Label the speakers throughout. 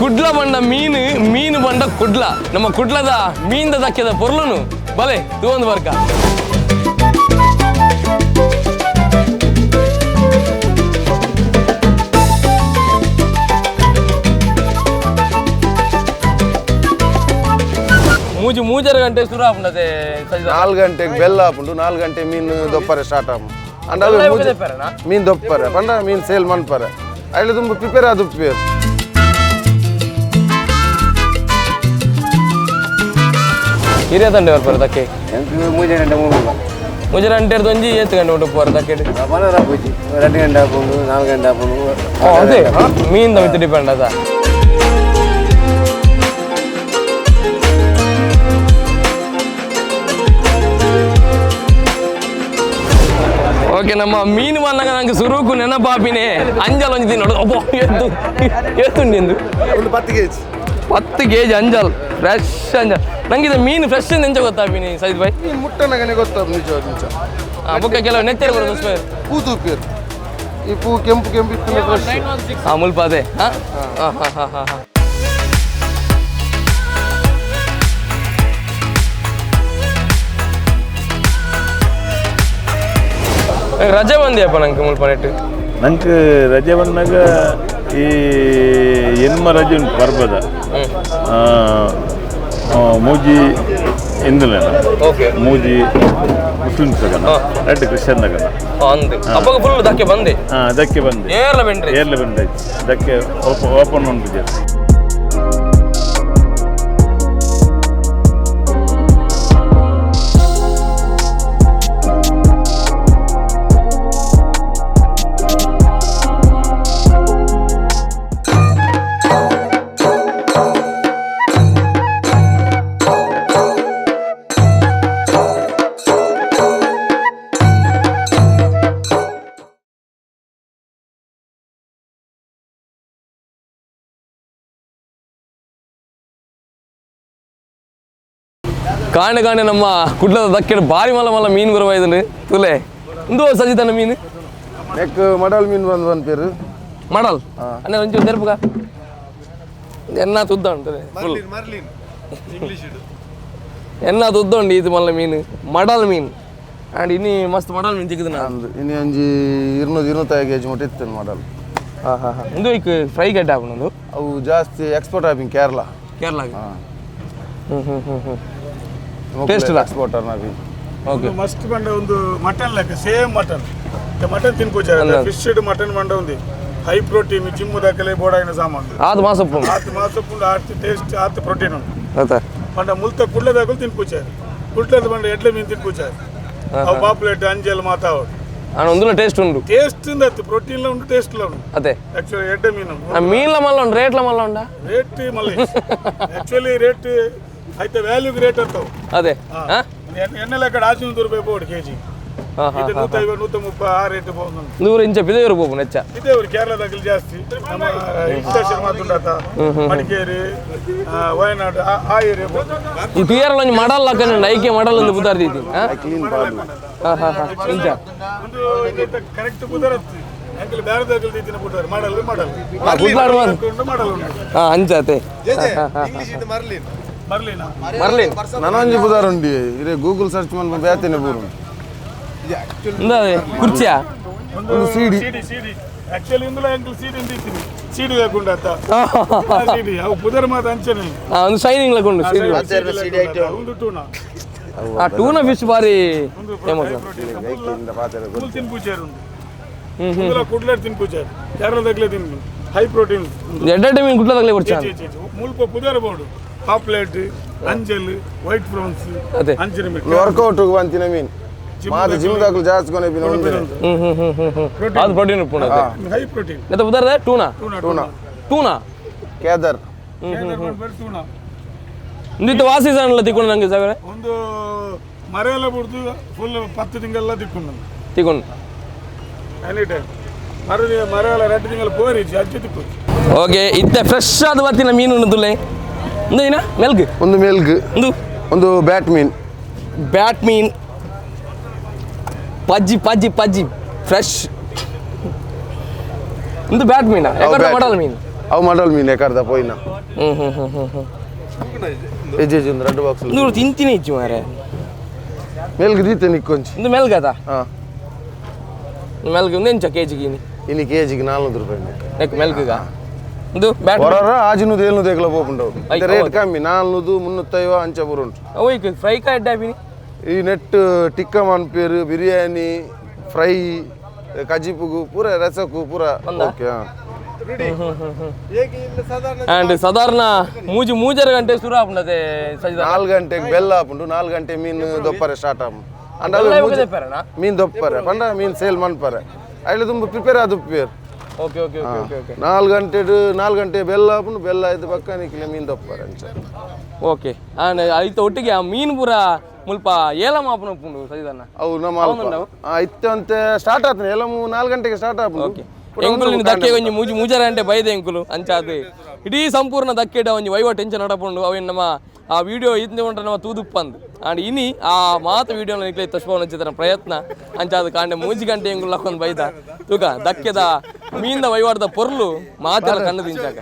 Speaker 1: ಕುಡ್ಲ ಬಂಡ ಮೀನು, ಮೀನು ಬಂಡ ಕುಡ್ಲ. ನಮ್ಮ ಕುಡ್ಲದ ಮೀನ್ದ ದಕ್ಕಿದ ಪೊರ್ಲುನು ಬಲೆ ತೂವೊಂದು ಬರ್ಕ. ಮೂಜಿ ಮೂಜರ ಗಂಟೆ ಶುರು ಆಪುಂಡತೆ.
Speaker 2: 4 ಗಂಟೆಗೆ ಬೆಲ್ಲ ಆಪುಂಡು, 4 ಗಂಟೆ ಮೀನು ದೊಪ್ಪರೆ ಸ್ಟಾರ್ಟ್ ಆಪುಂಡು. ಅಂಡ ಮೀನು ದೊಪ್ಪರೆ ಪಂಡ ಮೀನು ಸೇಲ್ ಮನ್ಪರೆ ಅಯ್ಲು ತುಂಬ ಪ್ರಿಪೇರ್ ಆದ ಉಪ್ಪೇರು.
Speaker 1: ಹಿರಿಯ ತಂಡೆ ಬರ್ಪಾರೆ ದಕ್ಕೆ.
Speaker 3: ಮೂಜೆ ಗಂಟೆ
Speaker 1: ಮೂಜೆ ಗಂಟೆ ಒಂಜಿ ಏತ್ ಗಂಟೆ ಉಂಟು ಪೋರ ದಕ್ಕೆ?
Speaker 3: ಪೂಜಿ 2 ಗಂಟೆ ಆಪುಂಡು, 4 ಗಂಟೆ ಆಪುಂಡು.
Speaker 1: ಅದೇ ಮೀನ್ ಮಿತ್ ಡಿಪೆಂಡ್ ಅದ. ಓಕೆ, ನಮ್ಮ ಮೀನು ಬಂದಾಗ ನಂಗೆ ಸುರುಕು ನೆನಪಾಪಿನೇ ಅಂಜಲ್ ಒಂಜಿ ತಿನ್ನೋಡು. ಒಬ್ಬ ಎತ್ತು ಎತ್ತುಂಡಿ ಎಂದು
Speaker 2: ಒಂದು 10 ಕೆಜಿ.
Speaker 1: 10 ಕೆಜಿ ಅಂಜಲ್, ಫ್ರೆಶ್ ಅಂಜಲ್. ನಂಗೆ ಇದು ಮೀನು ಫ್ರೆಶ್ ಎಂಚ ಗೊತ್ತಾಪಿನಿ ಸಜಿತ್ ಭಾಯ್?
Speaker 2: ಮೀನು ಮುಟ್ಟನಗನೆ ಗೊತ್ತಾಪ ನಿಜ ನಿಜ.
Speaker 1: ಬೊಕ್ಕ ಕೆಲವು ನೆತ್ತೆರ್ ಬರೋದು.
Speaker 2: ಪೂ ತೂಪೇರು ಈ ಪೂ ಕೆಂಪು ಕೆಂಪು ಇತ್ತು ಫ್ರೆಶ್.
Speaker 1: ಹಾಂ, ಮುಲ್ಪ ಅದೇ. ಹಾಂ ಹಾಂ ಹಾಂ ಹಾಂ ಹಾಂ. ರಜೆ ಬಂದಿಯಪ್ಪ ನಂಗೆ ಮುಲ್ಪ ನೆಟ್ಟು?
Speaker 4: ನಂಗೆ ರಜೆ ಬಂದಾಗ ಈ ಎನ್ಮ ರಜೆ ಉಂಟು ಪರ್ಬದ ಮೂಜಿ ಹಿಂದುಲೇನ, ಮೂಜಿ ಮುಸ್ಲಿಮ್ಸ್ ಗನ, ಎರಡು ಕ್ರಿಶ್ಚಿಯನ್ ಗನ.
Speaker 1: ಅಂದು ಅಪ್ಪಗ ಫುಲ್ ದಕ್ಕೆ ಬಂದೆ.
Speaker 4: ಹಾಂ, ದಕ್ಕೆ ಬಂದೆ.
Speaker 1: ಏರ್ಲ ಬೆಂಡ್ರಿ?
Speaker 4: ಏರ್ಲ ಬೆಂಡ್ರಿ, ದಕ್ಕೆ ಓಪನ್ ಉಂಟು.
Speaker 1: ಕಾಣೆ ಕಾಣೆ ನಮ್ಮ ಕುಡ್ಲದ ದಕ್ಕೆಡ್ ಬಾರಿ ಮಲ್ಲ ಮಲ್ಲ ಮೀನು ಬರುವ ಇದನ್ನು ತುಲೆ ಇಂದು ಸಜಿತನ ಮೀನು.
Speaker 2: ನೆಕ್ ಮಡಲ್ ಮೀನು ಬಂದು ಬಂದು ಪೇರು.
Speaker 1: ಮಡಲ್ ಅಣ್ಣ ಒಂಚೂರು ತೆರಪುಗ ಎನ್ನ ತುದ್ದ ಉಂಟು ಎನ್ನ ತುದ್ದ ಉಂಟು ಇದು ಮಲ್ಲ ಮೀನು ಮಡಲ್ ಮೀನು. ಆ್ಯಂಡ್ ಇನಿ ಮಸ್ತ್ ಮಡಲ್ ಮೀನು ತಿಕ್ಕುದು ನಾನು.
Speaker 2: ಇನಿ ಒಂಜಿ 200 250 ಕೆಜಿ ಮುಟ್ಟ ಇತ್ತು ಮಡಲ್.
Speaker 1: ಹಾಂ ಹಾಂ ಹಾಂ. ಇಂದು ಈಗ ಫ್ರೈ ಗಡ್ಡೆ ಆಪುಂಡು.
Speaker 2: ಅವು ಜಾಸ್ತಿ ಎಕ್ಸ್ಪೋರ್ಟ್ ಆಪಿಂಗ್ ಕೇರಳ.
Speaker 1: ಕೇರಳ. ಹ್ಞೂ ಹ್ಞೂ ಹ್ಞೂ ಹ್ಞೂ. ಟೇಸ್ಟ್ ಇಲ್ಲ?
Speaker 2: ಎಕ್ಸ್ಪೋರ್ಟರ್ ನಾವಿ.
Speaker 1: ಓಕೆ.
Speaker 5: ಮಸ್ತ್ ಬಂಡ ಒಂದು ಮಟನ್ ಲೆಕ್ಕ, ಸೇಮ್ ಮಟನ್ ಮಟನ್ ತಿನ್ಪೂಜೆ. ಫಿಶ್ ಮಟನ್ ಬಂಡ ಒಂದು ಹೈ ಪ್ರೋಟೀನ್, ಜಿಮ್ ದಾಖಲೆ ಬೋಡಾಯಿನ ಸಾಮಾನು.
Speaker 1: ಆದು ಮಾಸಪ್ಪು.
Speaker 5: ಆತು ಮಾಸಪ್ಪುಂಡು, ಆತು ಟೇಸ್ಟ್, ಆತು ಪ್ರೋಟೀನ್ ಉಂಟು.
Speaker 1: ಆತ.
Speaker 5: ಬಂಡ ಮುಲ್ತ ಕುಡ್ಲದಾಗಲು ತಿನ್ಪೂಜೆ, ಕುಡ್ಲದ ಬಂಡ ಎಡ್ಲೆ ಮೀನು ತಿನ್ಪೂಜೆ. ಅವು ಪಾಪ್ಲೆಟ್ ಅಂಜಲ್ ಮಾತಾವು.
Speaker 1: ಆಣ ಒಂದುಲ ಟೇಸ್ಟ್ ಉಂಟು.
Speaker 5: ಟೇಸ್ಟ್ ಅತ್ತು ಪ್ರೋಟೀನ್ ಉಂಟು, ಟೇಸ್ಟ್ ಉಂಟು.
Speaker 1: ಅದೇ.
Speaker 5: ಆಕ್ಚುಲಿ ಎಡ್ಡೆ ಮೀನು.
Speaker 1: ಮೀನ್ಲ ಮಲ್ಲ ಉಂಟು, ರೇಟ್ಲ ಮಲ್ಲ ಉಂಟಾ?
Speaker 5: ರೇಟ್ ಮಲ್ಲ, ಆಕ್ಚುಲಿ ರೇಟ್ ಆಯ್ತಾ, ವ್ಯಾಲ್ಯೂ ರೇಟ್ ಅರ್ಥವು.
Speaker 1: ಅದೇ.
Speaker 5: ಎಣ್ಣೆಲ್ಲ ಕಡೆ ಆಚೆ 100 ರೂಪಾಯಿ ಬೋರ್ಡ್ ಕೆಜಿ. ಇದು 150 130 ಆ ರೇಟ್ ಬೋದು.
Speaker 1: 100 ಇಂಚ ಬಿದೆಯವರು ಬೋಪು ನೆಚ್ಚ.
Speaker 5: ಇದೇ ಅವರು ಕೇರಳದಾಗಲಿ ಜಾಸ್ತಿ, ನಮ್ಮ ಇಂಟರ್ನ್ಯಾಷನಲ್ ಮಾತುಂಡಾತ, ಮಡಿಕೇರಿ, ವಯನಾಡ್ ಆ ಏರಿಯಾ.
Speaker 1: ಈ ಕೇರಳ ಒಂಜಿ ಮಡಲ್ ಹಾಕೊಂಡು ಐಕೆ ಮಡಲ್ ಒಂದು ಬುದಾರ್ ದೀತಿ.
Speaker 2: ಕ್ಲೀನ್ ಬಾರ್ದು.
Speaker 1: ಹಾಂ ಹಾಂ ಹಾಂ ಇಂಚ.
Speaker 5: ಒಂದು ಕರೆಕ್ಟ್ ಬುದಾರತ್ತು ಅಂಕಲ್ ಬೇರೆದಾಗಲಿ ದೀತಿನ ಬುದಾರ್ ಮಾಡಲ್ ಮಾಡಲ್
Speaker 1: ಬುದಾರ್
Speaker 5: ಮಾಡಲ್ ಉಂಟು.
Speaker 1: ಹಾಂ ಅಂಚಾತೆ.
Speaker 5: ಬರ್ಲಿನ.
Speaker 1: ಮರ್ಲಿನ್.
Speaker 2: ನನೊಂಜಿ ಬುದಾರ್ ಉಂಡಿ ಇರೇ ಗೂಗಲ್ ಸರ್ಚ್ ಮನ್ಪ ಬೇತೇನೆ ಬೂರು.
Speaker 1: ಇಂದ ಕುರ್ಚಿಯಾ?
Speaker 5: ಒಂದು
Speaker 2: CD.
Speaker 5: CD CD actually ಇಂದುಲ ಅಂಕಲ್ ಸಿಡಿ ದೀತಿನಿ, ಸಿಡಿ ಹಾಕೊಂಡಾತ ಸಿಡಿ ಅವು ಪುದರ್ ಮಾತ ಅಂಚನೆ.
Speaker 1: ಒಂದು ಶೈನಿಂಗ್ ಲಕೊಂಡು ಸೀಡಿ.
Speaker 5: ಒಂದು ಟೂನಾ.
Speaker 1: ಆ ಟೂನಾ ಫಿಶ್ ಬಾರಿ ಫೇಮಸ್.
Speaker 5: ಫುಲ್ ತಿನ್ಪೂಜಾರು ಉಂಟು. ಇಂದುಲ ಕುಡ್ಲರ್ ತಿನ್ಪೂಜಾರು, ಕೇರಳದಾಗಲೇ ತಿನ್ಪು, ಹೈ ಪ್ರೋಟೀನ್.
Speaker 1: ಎಡ್ಡೆ ಮೀನು ಕುಡ್ಲದಾಗಲೇ ಕುರ್ಚಿ.
Speaker 5: ಮುಲ್ಪ ಪುದರ್ ಬೋರ್ಡು ಪಾಪ್ಲೆಟ್ ಅಂಜಲ್ ವೈಟ್ ಪ್ರಾನ್ಸ್.
Speaker 1: ಅದೇ.
Speaker 5: ಅಂಚಿನ ಮೀನು.
Speaker 2: ವರ್ಕೌಟ್ ಬಂತಿನ ಮೀನು ಮಾತ ಜಿಮ್ ದಾಕಲು ಜಾಸ್ತಿ ಕೊನೆ ಬಿನ ಒಂದೇ.
Speaker 1: ಹ್ಞೂ ಹ್ಞೂ ಹ್ಞೂ ಹ್ಞೂ ಹ್ಞೂ ಅದು ಪ್ರೋಟೀನ್ ಉಪ್ಪು.
Speaker 5: High protein.
Speaker 1: ಮತ್ತೆ ಬುದಾರ್ದ ಟೂನಾ.
Speaker 5: ಟೂನಾ.
Speaker 2: ಟೂನಾ.
Speaker 1: ಟೂನಾ.
Speaker 2: ಕೇದರ್.
Speaker 5: ಟೂನಾ.
Speaker 1: ಇಂದಿತ್ತು ವಾ ಸೀಸನ್ ಎಲ್ಲ ತಿಕ್ಕೊಂಡು ನಂಗೆ ಸಾವಿರ.
Speaker 5: ಒಂದು ಮರ ಎಲ್ಲ ಬಿಡ್ದು ಫುಲ್ 10 ತಿಂಗಳೆಲ್ಲ ತಿಕ್ಕೊಂಡು.
Speaker 1: ತಿಕ್ಕೊಂಡು.
Speaker 5: ಎನಿ ಟೈಮ್ ಮರ ಮರ ಎಲ್ಲ 2 ತಿಂಗಳು ಪೋರಿ ಅಜ್ಜಿ ತಿಕ್ಕು.
Speaker 1: ಓಕೆ, ಇತ್ತೆ ಫ್ರೆಶ್ ಆದ ಬತ್ತಿನ ಮೀನು ಉಂಟು ತುಲೆ. ಒಂದು ಏನ ಮೆಲ್ಗ್?
Speaker 2: ಒಂದು ಮೆಲ್ಗ್.
Speaker 1: ಒಂದು
Speaker 2: ಒಂದು ಬ್ಯಾಟ್ ಮೀನ್.
Speaker 1: ಬ್ಯಾಟ್ ಮೀನ್ ಪಜ್ಜಿ ಪಜ್ಜಿ ಪಜ್ಜಿ ಫ್ರೆಶ್. ಒಂದು ಬ್ಯಾಟ್ ಮೀನಾ?
Speaker 2: ಬ್ಯಾಟ್.
Speaker 1: ಮಡಲ್ ಮೀನು.
Speaker 2: ಅವು ಮಾಡಲ್ ಮೀನು ಎಕರ್ದ ಪೋಯಿನ.
Speaker 1: ಹ್ಮ್ ಹ್ಮ್ ಹ್ಮ್ ಹ್ಮ್ ಹ್ಮ್
Speaker 2: ಎಜ್ಜೆ ಒಂದು 2 ಬಾಕ್ಸ್.
Speaker 1: ಇಂದು ತಿಂತೀನಿ ಇಜ್ಜಿ ಮಾರೆ.
Speaker 2: ಮೇಲ್ಗೆ ದೀತೆ ನಿಕ್ಕೊಂಚಿ.
Speaker 1: ಇಂದು ಮೆಲ್ಗದ?
Speaker 2: ಹಾ.
Speaker 1: ಮೆಲ್ಗ ಒಂದು ಎಂಚ ಕೆ ಜಿಗೆ?
Speaker 2: ಇನ್ನು ಕೆ ಜಿಗೆ 400 ರೂಪಾಯಿ.
Speaker 1: ನೆಕ್ ಮೆಲ್ಗಗ ಇಂದು ಬ್ಯಾಟ್
Speaker 2: ಹೊರರ ಆಜಿನೂದು ಏಳ್ನೂದು ಏಕಲ ಪೋಪುಂಡು.
Speaker 1: ಐಕ್
Speaker 2: ರೇಟ್ ಕಮ್ಮಿ, 400 350 ಅಂಚ ಪೂರ ಉಂಟು.
Speaker 1: ಓಯ್ಕ್ ಫ್ರೈ ಕಾ ಎಡ್ಡೆ?
Speaker 2: ಈ ನೆಟ್ ಟಿಕ್ಕ ಮನ್ಪೇರು, ಬಿರಿಯಾನಿ, ಫ್ರೈ, ಕಜಿಪುಗು ಪೂರ, ರಸಕ್ಕು ಪೂರ ಓಕೆ.
Speaker 1: ಆ್ಯಂಡ್ ಸಾಧಾರಣ ಮೂಜಿ ಮೂಜರ ಗಂಟೆ ಶುರು ಆಪುಂಡತೆ ಸಜಿದ.
Speaker 2: 4 ಗಂಟೆಗೆ ಬೆಲ್ಲ ಆಪುಂಡು, 4 ಗಂಟೆ ಮೀನು ದೊಪ್ಪರೆ ಸ್ಟಾರ್ಟ್ ಆಪುಂಡು. ಅಂಡ ಮೀನು ದೊಪ್ಪರೆ ಪಂಡ ಮೀನು ಸೇಲ್ ಮನ್ಪರೆ ಐಲ ತುಂಬ ಪ್ರಿಪೇರ್ ಆದ ಉಪ್ಪೇರು.
Speaker 1: Okay okay okay okay okay.
Speaker 2: 4 ಗಂಟೆ 4 ಗಂಟೆ ಬೆಲ್ಲ ಆಪುಂಡು, ಬೆಲ್ಲ ಆಯ್ತು ಪಕ್ಕ ನಿಕ್ಲೆ ಮೀನು ದೊಪ್ಪರೆ ಅಂಚ.
Speaker 1: ಓಕೆ. ಆ್ಯಂಡ್ ಐತ ಒಟ್ಟಿಗೆ ಆ ಮೀನು ಪೂರ ಮುಲ್ಪ ಏಲ ಮಾಪನ ಉಪ್ಪುಂಡು ಸಜಿದನ್ನ.
Speaker 2: ಅವು ನಮ್ಮ ಇತ್ತಂತೆ ಸ್ಟಾರ್ಟ್ ಆತನೆ ಏಲಮು 4 ಗಂಟೆಗೆ ಸ್ಟಾರ್ಟ್ ಆಪುಂಡು.
Speaker 1: ಓಕೆ. ಎಂಕುಲು ದಕ್ಕೆ ಒಂಜಿ ಮೂಜಿ ಮೂಜರ ಗಂಟೆ ಬೈದೆ ಎಂಕುಲು ಅಂಚಾದ್ ಇಡೀ ಸಂಪೂರ್ಣ ದಕ್ಕೆಡ ಒಂಜಿ ವೈವ ಟೆನ್ಷನ್ ನಡಪುಂಡು. ಅವೇನು ನಮ್ಮ ಆ ವಿಡಿಯೋ ಇದ್ದೆ ಉಂಟು ನಮ್ಮ ತೂದುಪ್ಪಂದು. ಆಂಡ್ ಇನಿ ಆ ಮಾತು ವಿಡಿಯೋ ನಿಕ್ಲೆ ತಶ್ಪವನ ಚಿತ್ರ ಪ್ರಯತ್ನ ಅಂಚಾದ್ ಕಾಂಡೆ ಮೂಜಿ ಗಂಟೆ ಎಂಕುಲು ಲಕ್ಕೊಂದು ಬೈದ ತೂಕ ದಕ್ಕೆದ ಮೀನ್ದ ವೈವಾಟದ ಪೊರ್ಲು ಮಾತೆಲ್ಲ ಕಣ್ಣು ತಿಂಚಾಕ.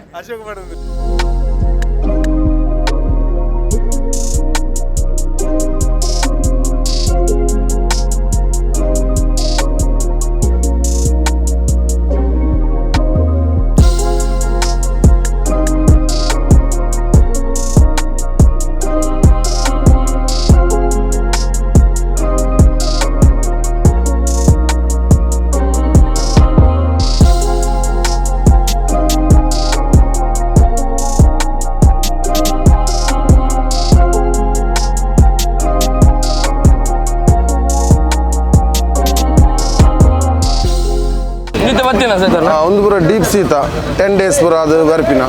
Speaker 2: ಒಂದು ಪೂರ ಡೀಪ್ ಸೀತ 10 ಡೇಸ್ ಪೂರ ಅದು ಬರ್ಪಿನ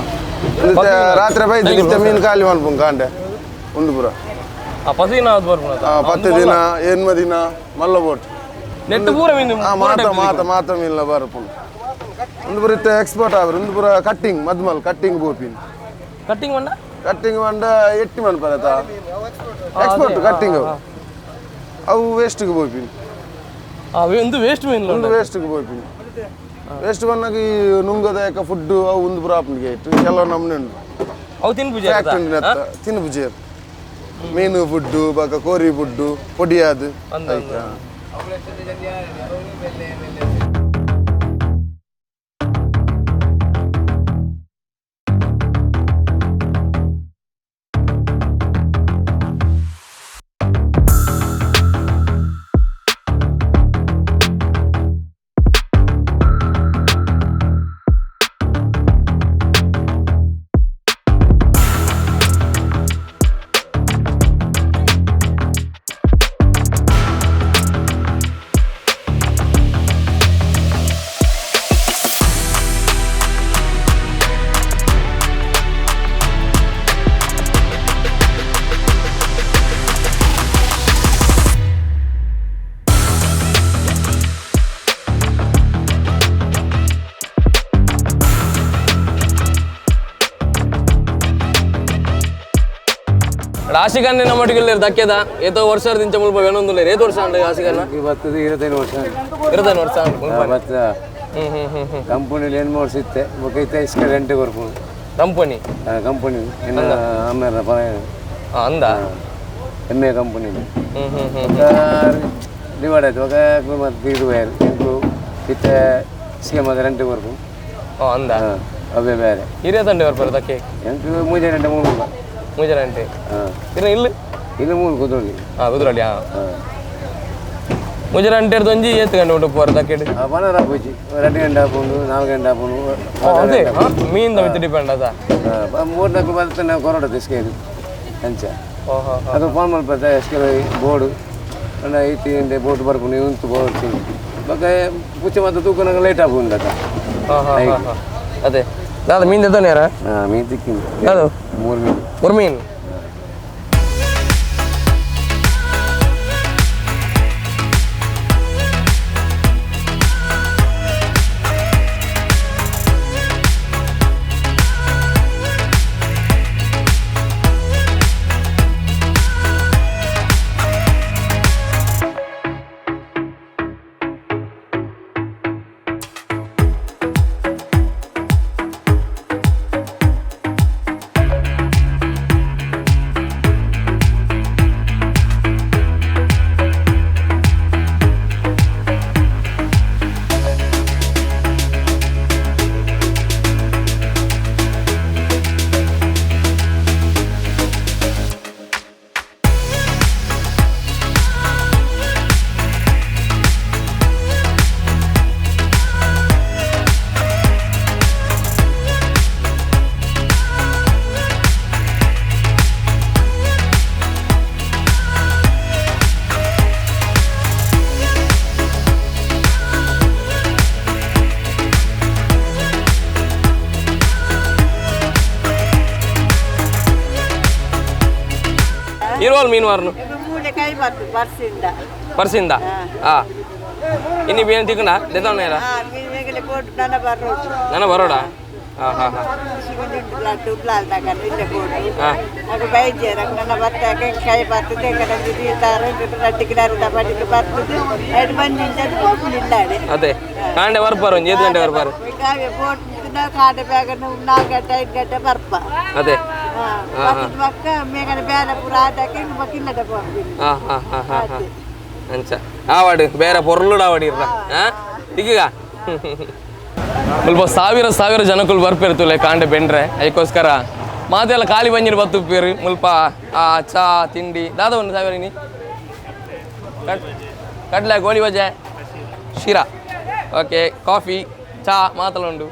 Speaker 2: ರಾತ್ರಿ ಬೈದು ನಿತ್ಯ ಮೀನು ಖಾಲಿ ಮನ್ಪುಂಡು ಕಾಂಡೆ ಒಂದು ಪೂರ. 10 ದಿನ 8 ದಿನ ಮಲ್ಲ ಬೋಟ್
Speaker 1: ನೆಟ್ ಪೂರ ಮೀನು
Speaker 2: ಮಾತ ಮಾತ ಮಾತ ಮೀನ್ಲ ಬರ್ಪುಂಡು. ಒಂದು ಪೂರ ಇತ್ತೆ ಎಕ್ಸ್ಪೋರ್ಟ್ ಆವರ್ ಒಂದು ಪೂರ ಕಟ್ಟಿಂಗ್ ಮದ್ಮಲ್ ಕಟ್ಟಿಂಗ್ ಬೋಪಿನ.
Speaker 1: ಕಟ್ಟಿಂಗ್ ಮಂಡ?
Speaker 2: ಕಟ್ಟಿಂಗ್ ಮಂಡ ಎಟ್ಟಿ ಮನ್ಪರತ ಎಕ್ಸ್ಪೋರ್ಟ್ ಕಟ್ಟಿಂಗ್ ಅವು ವೇಸ್ಟ್ಗೆ ಬೋಪಿನ.
Speaker 1: ಒಂದು ವೇಸ್ಟ್ ಮೀನು
Speaker 2: ಒಂದು ವೇಸ್ಟ್ಗೆ ಬೋಪಿನ. ವೇಸ್ಟ್ ಬಂದಾಗ ಈ ನುಂಗದಾಯಕ ಫುಡ್ ಅವು ಒಂದು ಪೂರ ಆಪುಂಡು ಇಟ್ಟು ಕೆಲವು ನಮ್ನೆ ಉಂಟು.
Speaker 1: ಅವು ತಿನ್ಪುಜೆ
Speaker 2: ತಿನ್ಪುಜೆ ಮೀನು ಫುಡ್ಡು ಬೊಕ ಕೋರಿ ಫುಡ್ಡು ಪೊಡಿ ಅದು.
Speaker 1: ಆಶಿಕನ್ನೇ ನಮ್ಮ ಒಟ್ಟಿಗೆ ದಕ್ಕೆದ ಏತೋ ವರ್ಷ ದಿಂಚ ಮುಲ್ಪ ವೇಣೊಂದುಲ್ಲೇರು. ಏತು ವರ್ಷ ಅಂಡ ಆಶಿಕನ್ನ?
Speaker 3: ಬರ್ತದೆ 25 ವರ್ಷ.
Speaker 1: 25 ವರ್ಷ
Speaker 3: ಬತ್ತ ಕಂಪನಿಲಿ ಏನು ವರ್ಷ ಇತ್ತೆ ಬೊಕ ಇತ್ತೆ ಇಸ್ಕ ರೆಂಟ್ ಕೊರ್ಪುಂಡು.
Speaker 1: ಕಂಪನಿ?
Speaker 3: ಕಂಪನಿ ಆಮೇಲೆ
Speaker 1: ಅಂದ
Speaker 3: M A company divide ಆಯ್ತು. ಬೊಕ ಮತ್ತೆ ತೀರು ಬೇರೆ ಇಂಕು ಇತ್ತೆ ಇಸ್ಕೆ ಮತ್ತೆ ರೆಂಟ್ ಕೊರ್ಪುಂಡು.
Speaker 1: ಅಂದ
Speaker 3: ಅವೇ ಬೇರೆ
Speaker 1: ಹಿರಿಯ ತಂಡೆ ಬರ್ಪಾರೆ ದಕ್ಕೆ?
Speaker 3: ಎಂಟು ಮೂಜೆ ಗಂಟೆ ಮೂರು
Speaker 1: ಮೂಜರ ಗಂಟೆ ಇನ್ನು ಇಲ್ಲಿ
Speaker 3: ಇಲ್ಲಿ ಮೂರು ಕುದ್ರೊಳ್ಳಿ.
Speaker 1: ಹಾಂ ಕುದ್ರೊಳ್ಳಿ. ಹಾಂ ಮೂಜರ ಗಂಟೆ ಒಂಜಿ ಏತ್ ಗಂಟೆ ಉಂಟು ಪೋರ ದಕ್ಕೆಡ್?
Speaker 3: ಪನರ ಆಪುಜಿ 2 ಗಂಟೆ ಆಪುಂಡು 4 ಗಂಟೆ ಆಪುಂಡು.
Speaker 1: ಅದೇ ಮೀನ್ ಮಿತ್ ಡಿಪೆಂಡ್ ಅದ.
Speaker 3: 3 ನಾಲ್ಕು ಬರ್ತದೆ ನಾವು ಕೊರಡ ಇಸ್ಕೆ ಅಂಚ ಅದು ಫೋನ್ ಮಲ್ಪತ್ತೆ ಇಸ್ಕೆ ಬೋರ್ಡು ಪಂಡ ಐತಿ ಗಂಟೆ ಬೋಟ್ ಬರ್ಪುಂಡು ಉಂತು ಬೋರ್ಡ್ ಬೊಕ ಪುಚ್ಚೆ ಮಾತ್ರ ತೂಕನಾಗ ಲೇಟ್ ಆಪುಂಡು ಅದ.
Speaker 1: ಅದೇ ದಾದ ಮೀನು ತೆತ್ತೋನೇರ?
Speaker 3: ಹಾಂ ಮೀನು ತಿಕ್ಕಿಂದು.
Speaker 1: ಅದು
Speaker 3: 3 ಮೀನು.
Speaker 1: 3 ಮೀನು. ಇರುವಲ್ ಮೀನು ವಾರನು
Speaker 6: ಮೂಲೆ ಕೈ ಬರ್ತದೆ ಬರ್ಸಿಂದ.
Speaker 1: ಪರ್ಸಿಂದ ಆ ಇನ್ನು ಬೇನು ತಿಕ್ಕಂಡ ದೆತೊಂಡೇರ.
Speaker 6: ಹಾ, ಮೀನು ಮೇಗಲೆ ಬೋಟ್ ನನ್ನ ಬರೋದು.
Speaker 1: ನನ್ನ ಬರೋಡ. ಹಾ ಹಾ ಹಾ.
Speaker 6: ತಗೊಂಡು ಇಲ್ಲೇ ಬೋಟ್ ಅದು ಬೈಜೇರ ನನ್ನ ಬತ್ತಾಗ ಕೈ ಬರ್ತದೆ ಕಡೆ ತೀರ್ತಾರ ರಡ್ಡಿಗೆ ಅರ್ಧ ಬಡಿಗೆ ಬರ್ತದೆ ಎರಡು ಬಂದಿಂಚ ಅದು ಹೋಗುದಿಲ್ಲ.
Speaker 1: ಅದೇ ಕಾಂಡೆ ಬರ್ಪಾರು, ಒಂದು 7 ಗಂಟೆ ಬರ್ಪಾರು.
Speaker 6: ಕಾವೆ ಬೋಟ್ ಕಾಂಡೆ ಬೇಗ 4 ಗಂಟೆ 5 ಗಂಟೆ ಬರ್ಪ.
Speaker 1: ಅದೇ
Speaker 6: ಬಕ್ಕ ಮೇಗಡೆ ಬೇರೆ ಪೂರ ಆದಾಕ ಇಲ್ಲದ ಹೋಗ್ತೀನಿ.
Speaker 1: ಹಾ ಹಾ ಹಾ ಹಾ ಹಾ. ಅಂಚ ಆವಾಡು ಬೇರೆ ಪೊರ್ಲುಡು ಆವಾಡಿ ಇರ್ರ. ಹಾ ಈಗ ಸ್ವಲ್ಪ ಸಾವಿರ ಸಾವಿರ ಜನಕ್ಕೂ ಬರ್ಪಿರ್ತುಲೆ ಕಾಂಡೆ ಬೆಂಡ್ರೆ ಅದಕ್ಕೋಸ್ಕರ ಮಾತೆಲ್ಲ ಖಾಲಿ ಬಂದಿರು ಬತ್ತುಪ್ಪೇರು ಮುಲ್ಪ. ಆ ಚಾ ತಿಂಡಿ ದಾದ ಒಂದು ಸಾವಿರ ನೀ ಕಡ್ಲೆ ಗೋಳಿ ಬಜೆ ಶಿರಾ ಓಕೆ ಕಾಫಿ ಚಾ ಮಾತಲ್ಲ ಉಂಟು.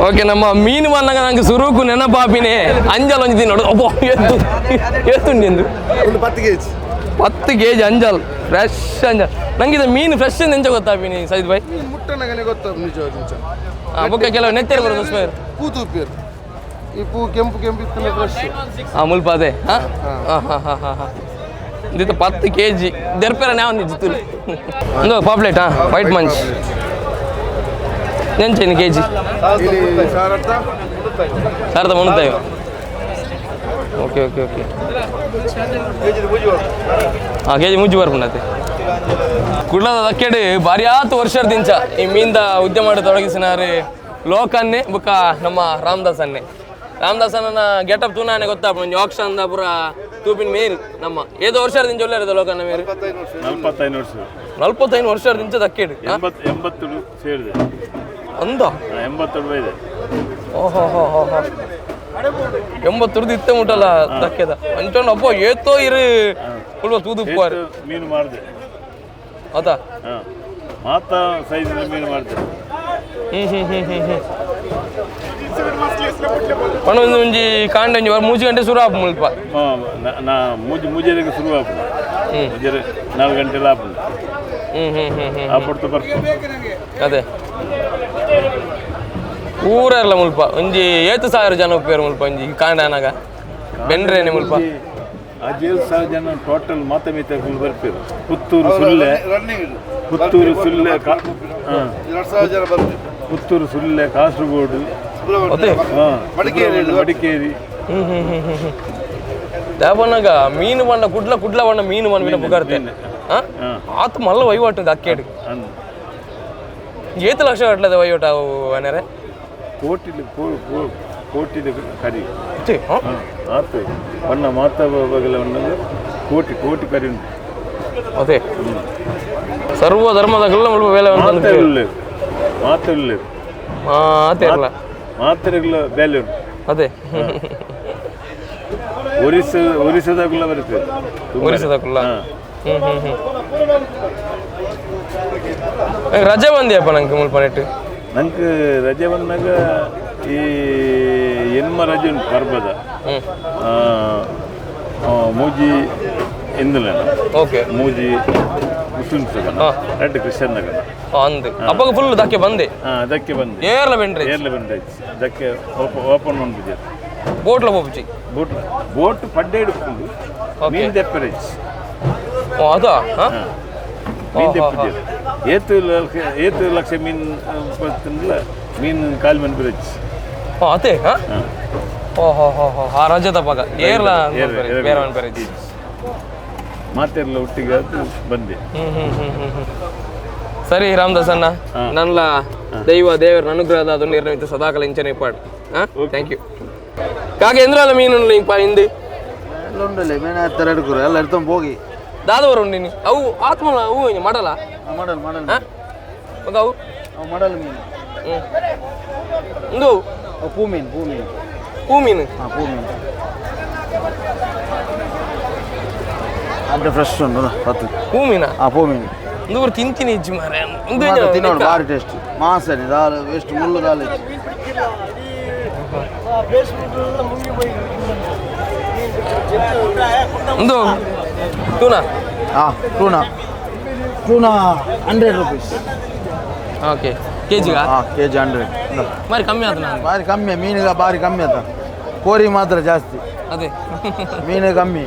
Speaker 1: ಓಕೆ ನಮ್ಮ ಮೀನು ಬಂದಾಗ ನಂಗೆ ಸುರುಕು ನೆನಪಾಪಿನೇ ಅಂಜಲ್ ಒಂಜಿ ನೋಡು. ಅಬ್ಬೋ ಎತ್ತು ಎತ್ತುಂಡಿ ಎಂದು
Speaker 2: ಒಂದು 10 ಕೆಜಿ.
Speaker 1: 10 ಕೆಜಿ ಅಂಜಲ್ ಫ್ರೆಶ್ ಅಂಜಲ್. ನಂಗೆ ಇದು ಮೀನು ಫ್ರೆಶ್ ಎಂಚ ಗೊತ್ತಾಪಿನಿ ಸೈದ್ ಭಾಯ್?
Speaker 2: ಮುಟ್ಟನಗನೆ ಗೊತ್ತ ನಿಜ ನಿಜ.
Speaker 1: ಬೊಕ್ಕ ಕೆಲವು ನೆತ್ತೆರ್ ಬರೋದು ಸ್ಪೇರ್
Speaker 2: ಪೂ ತೂಪೇರು ಈ ಪೂ ಕೆಂಪು ಕೆಂಪು ಇತ್ತು ಫ್ರೆಶ್.
Speaker 1: ಹಾಂ ಮುಲ್ಪ ಅದೇ. ಹಾಂ ಹಾಂ ಹಾಂ ಹಾಂ ಹಾಂ ಹಾಂ ಇದು 10 ಕೆಜಿ ದೆರ್ಪೆರ ನಾವು ಜಿತ್ತುಲಿ ಒಂದು ಪಾಪ್ಲೇಟ್. ಹಾಂ ವೈಟ್ ಮಂಚ್ ನೆಂಚೇನು ಕೆಜಿ? ಸಾವಿರದ ಮುನ್ನೂತ್ತೈದು. Okay okay okay. ಹಾಂ ಕೆಜಿ ಮುಂಚೆ ಬರ್ಪುಂಡತೆ ಕುಡ್ಲದ ದಕ್ಕೆಡು ಭಾರಿ ಆತು ವರ್ಷದಿಂಚ ಈ ಮೀನ್ದ ಉದ್ಯಮ ತೊಡಗಿಸಿನಾರು ಲೋಕನ್ನೇ ಬುಕ್ಕ ನಮ್ಮ ರಾಮದಾಸನ್ನೇ. ರಾಮದಾಸನ ಗೆಟಪ್ ತೂನಾನೆ ಗೊತ್ತಾಪ ಒಂಜಿ ಆಕ್ಷನ್ ಪೂರ ತೂಪಿನ ಮೇರು ನಮ್ಮ ಏದೋ ವರ್ಷದಿಂದ ಒಳ್ಳೆ ಲೋಕನ್ನ ಮೇರು.
Speaker 4: 45 ವರ್ಷ.
Speaker 1: 45 ವರ್ಷದಿಂಚ ದಕ್ಕೆಡು
Speaker 4: 80 ಸೇರಿದೆ.
Speaker 1: ಅಂದ
Speaker 4: 80 ಇದೆ.
Speaker 1: ಓಹೋ ಹೋ ಹೋ ಹೋ 80 ಇತ್ತೆ ಮುಟ್ಟಲ್ಲ ದಕ್ಕೆದ ಅಂಚೊಂಡು ಅಬ್ಬೋ ಏತೋ ಇರು ಕುಲ್ವ ತೂದು ಉಪ್ಪುವಾರು.
Speaker 4: ಮೀನು ಮಾಡಿದೆ.
Speaker 1: ಹೌದಾ?
Speaker 4: ಹಾಂ, ಮಾತಾ ಸೈಜ್ ಮೀನು ಮಾಡಿದೆ.
Speaker 1: ಹ್ಞೂ ಹ್ಞೂ ಹ್ಞೂ ಹ್ಞೂ ಹ್ಞೂ. ಪಣ ಒಂಜಿ ಕಾಂಡ ಒಂಜಿ 3 ಗಂಟೆ ಶುರು ಆಪು ಮುಲ್ಪ.
Speaker 4: ನಾ ಮೂಜೆರೆಗೆ ಶುರು ಆಪು. ಮೂಜೆರೆ 4 ಗಂಟೆಲ್ಲ ಆಪು.
Speaker 1: ಹ್ಞೂ ಹ್ಞೂ ಹ್ಞೂ ಹ್ಞೂ.
Speaker 4: ಆಪಡ್ತು ಬರ್ಪು.
Speaker 1: ಅದೇ ಊರಲ್ಲ ಮುಲ್ಪ ಒಂಜಿ 7,000 ಜನ ಉಪ್ಪೇರು ಮುಲ್ಪ ಒಂಜಿ ಕಾಂಡ ಅನಾಗ ಬೆಂಡ್ರೇನೆ ಮುಲ್ಪ.
Speaker 4: ಆ 7,000 ಜನ ಟೋಟಲ್ ಮಾತಾ ಮೀತ ಫುಲ್ ಬರ್ತೀರು. ಪುತ್ತೂರು ಸುಳ್ಳೆ, ಪುತ್ತೂರು ಸುಳ್ಳೆ, ಪುತ್ತೂರು ಸುಳ್ಳೆ, ಕಾಸರಗೋಡು, ಮಡಿಕೇರಿ.
Speaker 1: ಹ್ಞೂ ಹ್ಞೂ ಹ್ಞೂ ಹ್ಞೂ ಹ್ಞೂ. ದಾಪನ್ನಾಗ ಮೀನು ಬಣ್ಣ ಕುಡ್ಲ ಕುಡ್ಲ ಬಣ್ಣ ಮೀನು ಬಣ್ಣ ಪುಗಾರ್ತೆ. ಹಾಂ ಆತ ಮಲ್ಲ ವಹಿವಾಟು ಅಕ್ಕೇಡು ಏತು ಲಕ್ಷ ಕಟ್ಲದ ವಹಿವಾಟು ಅವು ಅನೇರೆ
Speaker 4: ಕೋಟಿ ಕೋಟಿ ಕರಿ ಆತು ಬಣ್ಣ ಮಾತಾ ಬಗಲ ಬಣ್ಣದ ಕೋಟಿ ಕೋಟಿ ಕರಿ ಉಂಟು.
Speaker 1: ಅದೇ ಸರ್ವ ಧರ್ಮದ ಕಲ್ಲ ಮುಲ್ಪ ಬೇಲೆ
Speaker 4: ಮಾತೆಲ್ಲ
Speaker 1: ಮಾತೆಲ್ಲ
Speaker 4: ಮಾತೆರೆಗಳ ಬೇಲೆ ಉಂಟು.
Speaker 1: ಅದೇ
Speaker 4: ಒರಿಸ್ಸಾ ಒರಿಸ್ಸಾದಾಗಲ ಬರ್ತದೆ.
Speaker 1: ಒರಿಸ್ಸಾದಾಗಲ. ಹ್ಞೂ ಹ್ಞೂ ಹ್ಞೂ. ರಜೆ ಬಂದಿಯಪ್ಪ ನಂಗೆ ಮುಲ್ಪ ನೆಟ್ಟು?
Speaker 4: ನಂಗೆ ರಜೆ ಬಂದಾಗ ಈ ಎನ್ಮ ರಜೆ ಉಂಟು ಪರ್ಬದ ಮೂಜಿ ಇಂದಲ.
Speaker 1: ಓಕೆ.
Speaker 4: ಮೂಜಿ ಮುಸ್ಲಿಮ್ಸ್ ರೆಡ್ ಕ್ರಿಶ್ಚಿಯನ್ ನಗರ
Speaker 1: ಅಂದು ಅಪ್ಪಗ ಫುಲ್ ದಕ್ಕೆ ಬಂದೆ.
Speaker 4: ಹಾಂ ಅದಕ್ಕೆ ಬಂದೆ.
Speaker 1: ಏರ್ಲ ಬೆಂಡ್ರೆ
Speaker 4: ಏರ್ಲ ಬೆಂಡ್ರೆ ದಕ್ಕೆ ಓಪನ್ ಉಂಟು.
Speaker 1: ಬೋಟ್ಲ ಪೋಪುಚಿ
Speaker 4: ಬೋಟ್ ಬೋಟ್ ಪಡ್ಡೆ ಹಿಡ್ಕೊಂಡು ಮೀನು ದೆಪ್ಪರೇಜ್.
Speaker 1: ಓ ಅದಾ? ಹಾಂ
Speaker 4: ಮೀನು ದೆಪ್ಪುಜಿ ಏತು ಲಕ್ಷ ಏತು ಲಕ್ಷ ಮೀನು ತಿಂದಲ ಮೀನು ಕಾಲು ಮನ್ ಬ್ರಿಡ್ಜ್.
Speaker 1: ಅದೇ. ಹಾಂ ಓ ಹೋ ಹೋ ಹೋ. ಆ ರಜೆ ತಪ್ಪಾಗ ಏರ್ಲ ಬೇರೆ ಮನ್ಪರೇಜ್
Speaker 4: ಮಾತೆಲ್ಲ ಒಟ್ಟಿಗೆ ಅದು ಬಂದೆ.
Speaker 1: ಹ್ಞೂ ಹ್ಞೂ ಹ್ಞೂ ಹ್ಞೂ. ಸರಿ ರಾಮದಾಸ್ ಅಣ್ಣ, ನನ್ನ ದೈವ ದೇವರ ಅನುಗ್ರಹದ ಅದು ನಿರ್ಣಯಿತ ಸದಾಕಾಲ ಇಂಚನೆ ಪಾಡ್. ಹಾಂ thank you. ಕಾಗೆ ಎಂದ್ರಲ್ಲ ಮೀನು ಇಂಪ ಇಂದು
Speaker 2: ಎಲ್ಲ ಎಡ್ತೊಂಡು ಹೋಗಿ
Speaker 1: ದಾದವರು ಉಂಡಿನಿ ಅವು ಆತ್ಮ ಅವು ಮಾಡಲ್ಲ
Speaker 2: ಮಾಡಲ್ಲ ಮಾಡಲ್ಲ.
Speaker 1: ಹಾಂ ಅವು
Speaker 2: ಅವು ಮಾಡಲ್ಲ ಮೀನು.
Speaker 1: ಹ್ಞೂ ಇಂದು
Speaker 2: ಪೂ ಮೀನು ಪೂ ಮೀನು
Speaker 1: ಪೂ ಮೀನು.
Speaker 2: ಹಾಂ ಪೂ ಮೀನು ಅಡ್ಡ ಫ್ರೆಶ್ ಉಂಟು ಪತ್ತು.
Speaker 1: ಪೂ ಮೀನಾ?
Speaker 2: ಹಾಂ ಪೂ ಮೀನು.
Speaker 1: ಇಂದು ತಿಂತೀನಿ ಇಜ್ಜಿ ಮಾರ್ರೆ.
Speaker 2: ತಿನ್ನೋಡು ಭಾರಿ ಟೇಸ್ಟ್. ಮಾಂಸನೆ ದಾಲ್ ಎಷ್ಟು ಮುಳ್ಳು ದಾಲ್.
Speaker 1: ಇಂದು ಟೂನಾ?
Speaker 2: ಹಾಂ tuna tuna 100 rupees.
Speaker 1: Okay K ಜಿಗಾ?
Speaker 2: ಹಾಂ ಕೆಜಿ 100.
Speaker 1: ಬಾರಿ ಕಮ್ಮಿ ಆಯ್ತು ನಾನು.
Speaker 2: ಭಾರಿ ಕಮ್ಮಿ ಮೀನಿಗೆ ಭಾರಿ ಕಮ್ಮಿ ಆಯ್ತಾ.
Speaker 7: ಕೋರಿ ಮಾತ್ರ ಜಾಸ್ತಿ.
Speaker 1: ಅದೇ.
Speaker 7: ಮೀನು ಕಮ್ಮಿ.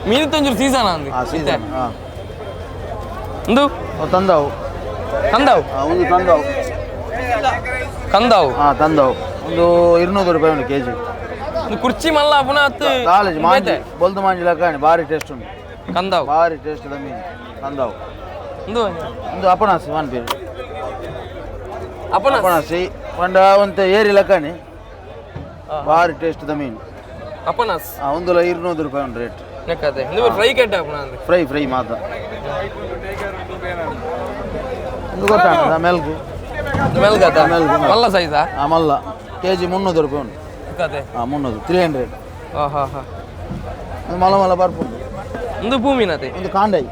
Speaker 1: ಮೀನು ತಂಜೂರು ಸೀಸನ್ ಅಂದು.
Speaker 7: ಆ ಸೀಸನ್ ಹಾಂ.
Speaker 1: ಒಂದು
Speaker 7: ತಂದವು.
Speaker 1: ಕಂದಾವು.
Speaker 7: ಒಂದು ತಂದವು.
Speaker 1: ಕಂದಾವು.
Speaker 7: ಹಾಂ ತಂದವು. ಒಂದು 200 ರೂಪಾಯಿ ಉಂಟು ಕೆ ಜಿ.
Speaker 1: ಕುರ್ಚಿ ಮಲ್ಲ ಪುನಃ ಹತ್ತು.
Speaker 7: ಕಾಲೇಜ್ ಮಾಂಜಿ ಬೊಲ್ದು ಮಾಂಜಿ ಲಕ್ಕಾಣಿ ಭಾರಿ ಟೇಸ್ಟ್ ಉಂಟು.
Speaker 1: ಕಂದಾವು.
Speaker 7: ಭಾರಿ ಟೇಸ್ಟ್ the ಮೀನು ತಂದವು.
Speaker 1: ಒಂದು
Speaker 7: ಒಂದು ಅಪನಾಸಿ ಮನ್ಪೇರು.
Speaker 1: ಅಪನಾಸಿ.
Speaker 7: ಅಪನಾಸಿ ಪಂಡ ಒಂತೆ ಏರಿ ಲಕ್ಕಾಣಿ ಭಾರಿ ಟೇಸ್ಟ್ the ಮೀನು.
Speaker 1: ಅಪನಾಸ್.
Speaker 7: ಒಂದು 200 ರೂಪಾಯಿ ಉಂಟು ರೇಟ್.
Speaker 1: ನೆಕ್ಕದೆ ಒಂದು ಫ್ರೈ ಕೆಟ್ಟ ಅಪನ ಅಂದ್ರೆ.
Speaker 7: ಫ್ರೈ ಫ್ರೈ ಮಾತ್ರ. ಒಂದು ಗೊತ್ತಾಗ್ತದ ಮೆಲ್ಕು.
Speaker 1: ಮೆಲ್ಗದ.
Speaker 7: ಮೆಲ್ಗು.
Speaker 1: ಮಲ್ಲ ಸೈಜಾ?
Speaker 7: ಆ ಮಲ್ಲ ಕೆ ಜಿ 300 ರೂಪಾಯಿ ಉಂಟು.
Speaker 1: ಕತೆ.
Speaker 7: ಹಾಂ 300 300.
Speaker 1: ಹಾ ಹಾ ಹಾ.
Speaker 7: ಒಂದು ಮಲ್ಲ ಮಲ್ಲ ಬರ್ಪುಂಡು.
Speaker 1: ಒಂದು ಭೂಮಿನತೆ.
Speaker 7: ಒಂದು ಕಾಂಡೈ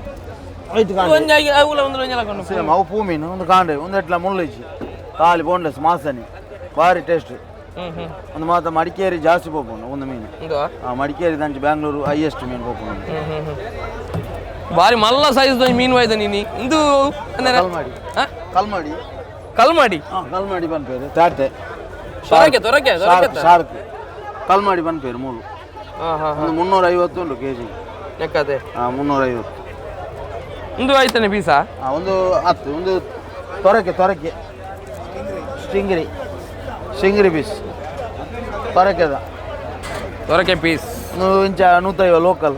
Speaker 7: ಐದು ಕಾಂಡೈ.
Speaker 1: ಒಂಜಿ ಅವುಲ ಒಂದು ಒಂಜಿ ಲಕೊಂಡು.
Speaker 7: ಸೇಮ್ ಅವು ಪೂ ಮೀನು ಒಂದು ಕಾಂಡೈ ಒಂದು ಎಟ್ಲ ಮುಳ್ಳಿಜ್ಜಿ ಖಾಲಿ ಬೋನ್ಲೆಸ್ ಮಾಸನಿ ಭಾರಿ ಟೇಸ್ಟ್.
Speaker 1: ಹ್ಮ್ ಹ್ಮ್.
Speaker 7: ಒಂದು ಮಾತ ಮಡಿಕೇರಿ ಜಾಸ್ತಿ ಪೋಪುಂಡು ಒಂದು ಮೀನು.
Speaker 1: ಒಂದು
Speaker 7: ಆ ಮಡಿಕೇರಿ ದಂಚಿ ಬ್ಯಾಂಗ್ಳೂರು ಹೈಯೆಸ್ಟ್ ಮೀನು ಪೋಪುಂಡು.
Speaker 1: ಹ್ಮ್ ಹ್ಮ್ ಹ್ಮ್. ಬಾರಿ ಮಲ್ಲ ಸೈಜ್ ಮೀನು ವಾಯ್ದ ನೀನಿ ಇಂದು.
Speaker 7: ಕಲ್ಮಾಡಿ. ಕಲ್ಮಾಡಿ.
Speaker 1: ಕಲ್ಮಾಡಿ.
Speaker 7: ಹಾಂ ಕಲ್ಮಾಡಿ ಪನ್ಪೇರು ತಾಟೆ.
Speaker 1: ತೊರಕೆ ತೊರಕೆ ತೊರಕೆ.
Speaker 7: ಶಾರ್ಕ್ ಕಲ್ಮಾಡಿ ಪನ್ಪೇರು ಮೂಲು.
Speaker 1: ಹಾ ಹಾ.
Speaker 7: ಒಂದು 350 ಉಂಟು ಕೆ ಜಿ.
Speaker 1: ನೆಕ್ಕದೆ.
Speaker 7: ಹಾಂ 350.
Speaker 1: ಒಂದು ಆಯ್ತಾನೆ ಪೀಸಾ?
Speaker 7: ಹಾಂ ಒಂದು ಹತ್ತು. ಒಂದು ತೊರಕೆ ತೊರಕೆ ಸ್ಟಿಂಗ್ರಿ ಸ್ಟಿಂಗ್ರಿ ಪೀಸ್ ತೊರಕೆದ.
Speaker 1: ತೊರಕೆ ಪೀಸ್.
Speaker 7: ಒಂದು ಇಂಚ 150 ಲೋಕಲ್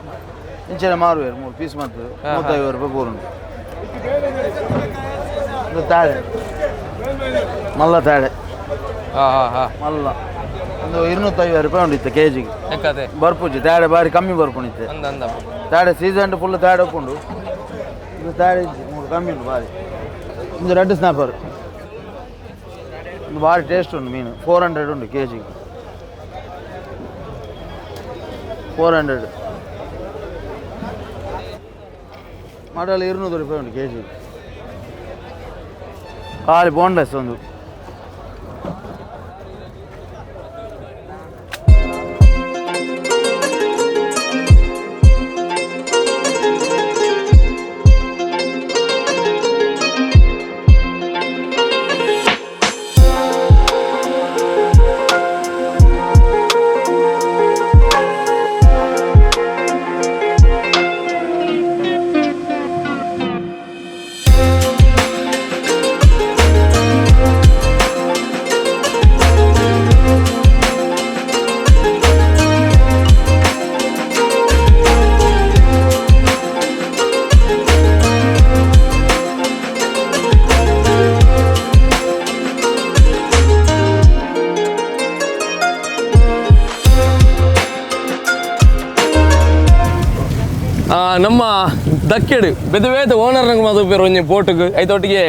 Speaker 7: ಇಂಚಿನ ಮಾರುವೇರು 3 ಪೀಸ್ ಮಾಡ್ತದೆ 150 ರೂಪಾಯಿ ಪೂರುಂಟು. ಒಂದು ತಾಳೆ ಮಲ್ಲ ತಾಳೆ.
Speaker 1: ಹಾ ಹಾ ಹಾ.
Speaker 7: ಮಲ್ಲ ಒಂದು 250 ರೂಪಾಯಿ ಉಂಟು ಇತ್ತು ಕೆ ಜಿಗೆ.
Speaker 1: ನೆಕ್ಕದೆ.
Speaker 7: ಬರ್ಪುಜಿ ತಾಳೆ ಬಾರಿ ಕಮ್ಮಿ ಬರ್ಪುಣಿತ್ತೆ.
Speaker 1: ಅಂದ ಅಂದ.
Speaker 7: ತಾಳೆ ಸೀಸನ್ ಫುಲ್ ತಾಡೆ ಉಂಟು. ಇದು ತಾಳೆ ಇಜ್ಜಿ ಮೂರು ಕಮ್ಮಿ ಉಂಟು ಭಾರಿ. ಒಂದು ರೆಡ್ ಸ್ನಾಪರ್ ಒಂದು ಭಾರಿ ಟೇಸ್ಟ್ ಉಂಟು ಮೀನು. 400 ಉಂಟು ಕೆ ಜಿಗೆ. 400 ಮಾಡಲ್ 200 ರೂಪಾಯಿ ಉಂಟು ಕೆ ಜಿ. ಖಾಲಿ ಬೋನ್ಲೆಸ್ ಒಂದು.
Speaker 1: ನಮ್ಮ ದಕ್ಕೆಡು ಬೆದ ಬೇತ ಓನರ್ ನಂಗೆ ಮದು ಪೇರು ಒಂಜಿ ಬೋಟುಗು ಐತೊಟ್ಟಿಗೆ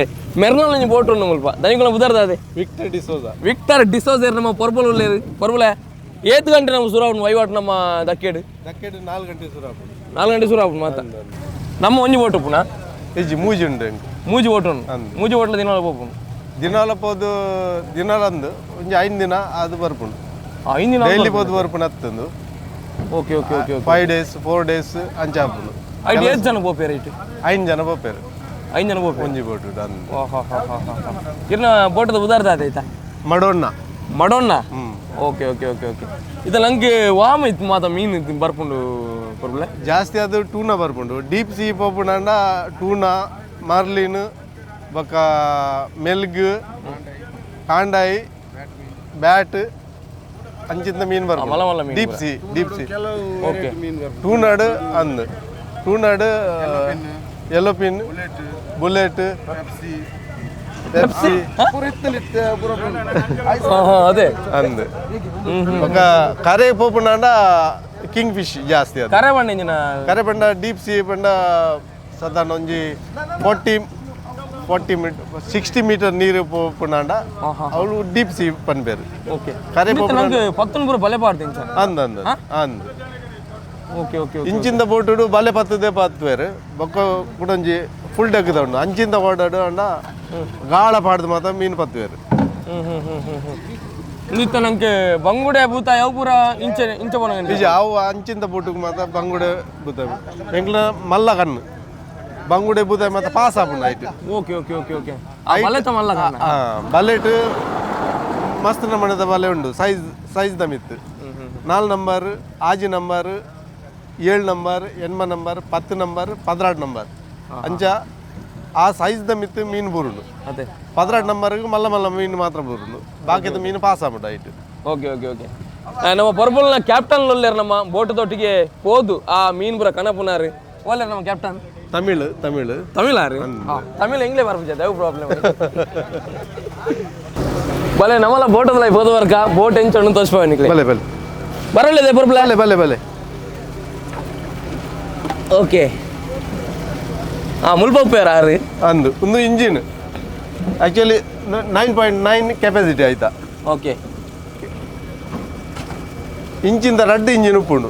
Speaker 1: ಮೆರ್ನಲ್ ಒಂಜಿ ಬೋಟ್ ಉಂಡು ಮುಲ್ಪ ದನಿಕುಲ ಬುದರ್ದಾದೆ
Speaker 2: ವಿಕ್ಟರ್ ಡಿಸೋಜಾ.
Speaker 1: ವಿಕ್ಟರ್ ಡಿಸೋಜರ್ ನಮ್ಮ ಪೊರ್ಬಲ್ ಉಳ್ಳೇರು ಪೊರ್ಬಲ. ಏತ್ ಗಂಟೆ ನಮ್ಮ ಸುರಾವುಂಡು ವೈವಾಟ್ ನಮ್ಮ ದಕ್ಕೆಡು?
Speaker 2: ದಕ್ಕೆಡು 4 ಗಂಟೆ ಸುರಾಪುಂಡು.
Speaker 1: 4 ಗಂಟೆ ಸುರಾವುಂಡು ಮಾತ. ನಮ್ಮ ಒಂಜಿ ಬೋಟ್ ಉಪ್ಪುನ?
Speaker 2: ಇಜ್ಜಿ ಮೂಜಿ ಉಂಡು ಎಂಕ್.
Speaker 1: ಮೂಜಿ ಬೋಟ್ ಉಂಡು. ಮೂಜಿ ಬೋಟ್ಲ ದಿನಾಲ ಪೋಪುಂಡು?
Speaker 2: ದಿನಾಲ ಪೋದು ದಿನಾಲ ಅಂದು ಒಂಜಿ 5 ದಿನ ಅದು ಬರ್ಪುಂಡು.
Speaker 1: 5 ದಿನ
Speaker 2: ಡೈಲಿ ಪೋದು ಬರ್ಪುಂಡು ಹತ್ತೊಂದು.
Speaker 1: Okay okay okay.
Speaker 2: 5 days 4 days ಅಂಚ ಆಪುಂಡು.
Speaker 1: ಐಟ್ ಏತ್ ಜನ ಪೋಪೇರು ಐಟ್?
Speaker 2: 5 ಜನ ಪೋಪೇರು.
Speaker 1: 5 ಜನ ಪೋಪೇರು
Speaker 2: ಒಂಜಿ ಬೋಟ್ ಅಂದು.
Speaker 1: ಇರ್ನ ಬೋಟದ ಉದಾರ್ದಾದ ಆಯ್ತಾ?
Speaker 2: Madonna.
Speaker 1: Madonna. Okay okay okay okay. ಇದು ನಂಗೆ ವಾಮ ಇತ್ತು ಮಾತ ಮೀನು ಇತ್ತು ಬರ್ಪುಂಡು ಪರ್ಬಲೆ?
Speaker 2: ಜಾಸ್ತಿ ಅದು ಟೂನಾ ಬರ್ಪುಂಡು. ಡೀಪ್ ಸೀ ಪೋಪುಂಡ ಟೂನಾ ಮಾರ್ಲಿನ್ ಬೊಕ್ಕ ಮೆಲ್ಗ್ ಕಾಂಡಾಯಿ ಬ್ಯಾಟ್ ಅಂಚಿಂದ ಮೀನು ಬರ್ಪುಂಡು. Deep sea deep sea.
Speaker 1: Okay.
Speaker 2: ಟೂನಾಡು ಅಂದು ಟೂನಾಡು yellowfin bullet Pepsi.
Speaker 1: ಅದೇ
Speaker 2: ಅಂದು ಬೊಕ್ಕ ಕರೆ ಪೋಪುಂಡ ಕಿಂಗ್ ಫಿಶ್ ಜಾಸ್ತಿ ಅದು.
Speaker 1: ಕರೆ ಪಂಡ ಇಂಜಿನ?
Speaker 2: ಕರೆ ಪಂಡ ಡೀಪ್ ಸಿ ಪಂಡ ಸಾಧಾರಣ ಒಂಜಿ 40 ಮೀಟರ್ 60 ಮೀಟರ್ ನೀರು ಪೋಪುಂಡ ಅವಳು ಡೀಪ್ ಸಿ ಪನ್ಪೇರು.
Speaker 1: ಓಕೆ.
Speaker 2: ಕರೆ
Speaker 1: ನಂಗೆ ಪತ್ತೊಂದು ಬಲೆ ಪಾಡ್ತೀನಿ ಸರ್.
Speaker 2: ಅಂದ ಅಂದ ಅಂದ್.
Speaker 1: Okay okay.
Speaker 2: ಇಂಚಿಂದ ಬೋಟುಡು ಬಲೆ ಪತ್ತದೇ ಪತ್ತುವೇರು ಬೊಕ್ಕ ಕುಡೊಂಜಿ ಫುಲ್ ಡಗ್ಗದ ಉಂಡು ಅಂಚಿಂದ ಓಡಾಡು ಅಂಡ ಗಾಳ ಪಾಡ್ದು ಮಾತ್ರ ಮೀನು ಪತ್ತುವೇರು.
Speaker 1: ಹ್ಮ್ ಹ್ಮ್ ಹ್ಮ್ ಹ್ಮ್ ಹ್ಮ್. ಇಂದಿತ್ತ ನಂಗೆ ಬಂಗುಡೆ ಭೂತ ಯಾವ ಪೂರ ಇಂಚೆ ಇಂಚೆ ಪೋನ.
Speaker 2: ನಿಜ ಅವು ಅಂಚಿಂದ ಬೋಟುಗೆ ಮಾತ್ರ ಬಂಗುಡೆ ಭೂತ ಎಂಕ್ಲ ಮಲ್ಲ ಕಣ್ಣು ಬಂಗುಡೆ ಭೂತ ಮಾತ್ರ ಪಾಸ್ ಆಪುಂಡು ಐಟ್.
Speaker 1: Okay okay okay okay. ಬಲೆತ ಮಲ್ಲ ಕಣ್ಣು.
Speaker 2: ಬಲೆಟ್ ಮಸ್ತ್ ನಮೂನೆದ ಬಲೆ ಉಂಡು size size the ಮಿತ್ತು. 4 number, 6 number, 7 number, 8 number, 10 number, 16 number. ಅಂಚ ಆ size the ಮಿತ್ತು ಮೀನು ಬೂರುಂಡು.
Speaker 1: ಅದೇ
Speaker 2: 16 ನಂಬರ್ಗೆ ಮಲ್ಲ ಮಲ್ಲ ಮೀನು ಮಾತ್ರ ಬೂರುಂಡು, ಬಾಕಿದ ಮೀನು ಪಾಸ್ ಆಗ್ಬಿಟ್ಟು height.
Speaker 1: Okay okay okay. ನಮ್ಮ ಪರ್ಬಲ್ನ ಕ್ಯಾಪ್ಟನ್ ಲೊಲ್ಲೇರ್ ನಮ್ಮ ಬೋಟ್ ದೊಟ್ಟಿಗೆ ಪೋದು ಆ ಮೀನ್ ಪುರ ಕನಪುನಾರು ಒಲ್ಲೇರ್ ನಮ್ಮ ಕ್ಯಾಪ್ಟನ್.
Speaker 2: ತಮಿಳು ತಮಿಳು
Speaker 1: ತಮಿಳಾರು ತಮಿಳ್ ಎಂಗ್ಲೇ ಬರ್ಪುಜ ದೇವ್ ಪ್ರಾಬ್ಲಮ್ ಬಲೆ. ನಮ್ಮಲ್ಲ ಬೋಟದಲ್ಲ ಪೋದು ವರ್ಕ ಬೋಟ್ ಎಂಚ ತೋಚ್ಪ ನಿಕ್ಲೆ.
Speaker 2: ಬಲೆ ಬಲೆ
Speaker 1: ಬರಲಿದೆ ಪರ್ಬಲ.
Speaker 2: ಬಲೆ ಬಲೆ ಬಲೆ.
Speaker 1: ಓಕೆ. ಹಾಂ ಮುಲ್ಪ ಆರು
Speaker 2: ಅಂದು ಒಂದು engine actually 9.9 capacity ಆಯ್ತಾ.
Speaker 1: ಓಕೆ.
Speaker 2: ಇಂಚಿಂದ ರಡ್ಡ್ ಇಂಜಿನ್ ಉಪ್ಪುಂಡು.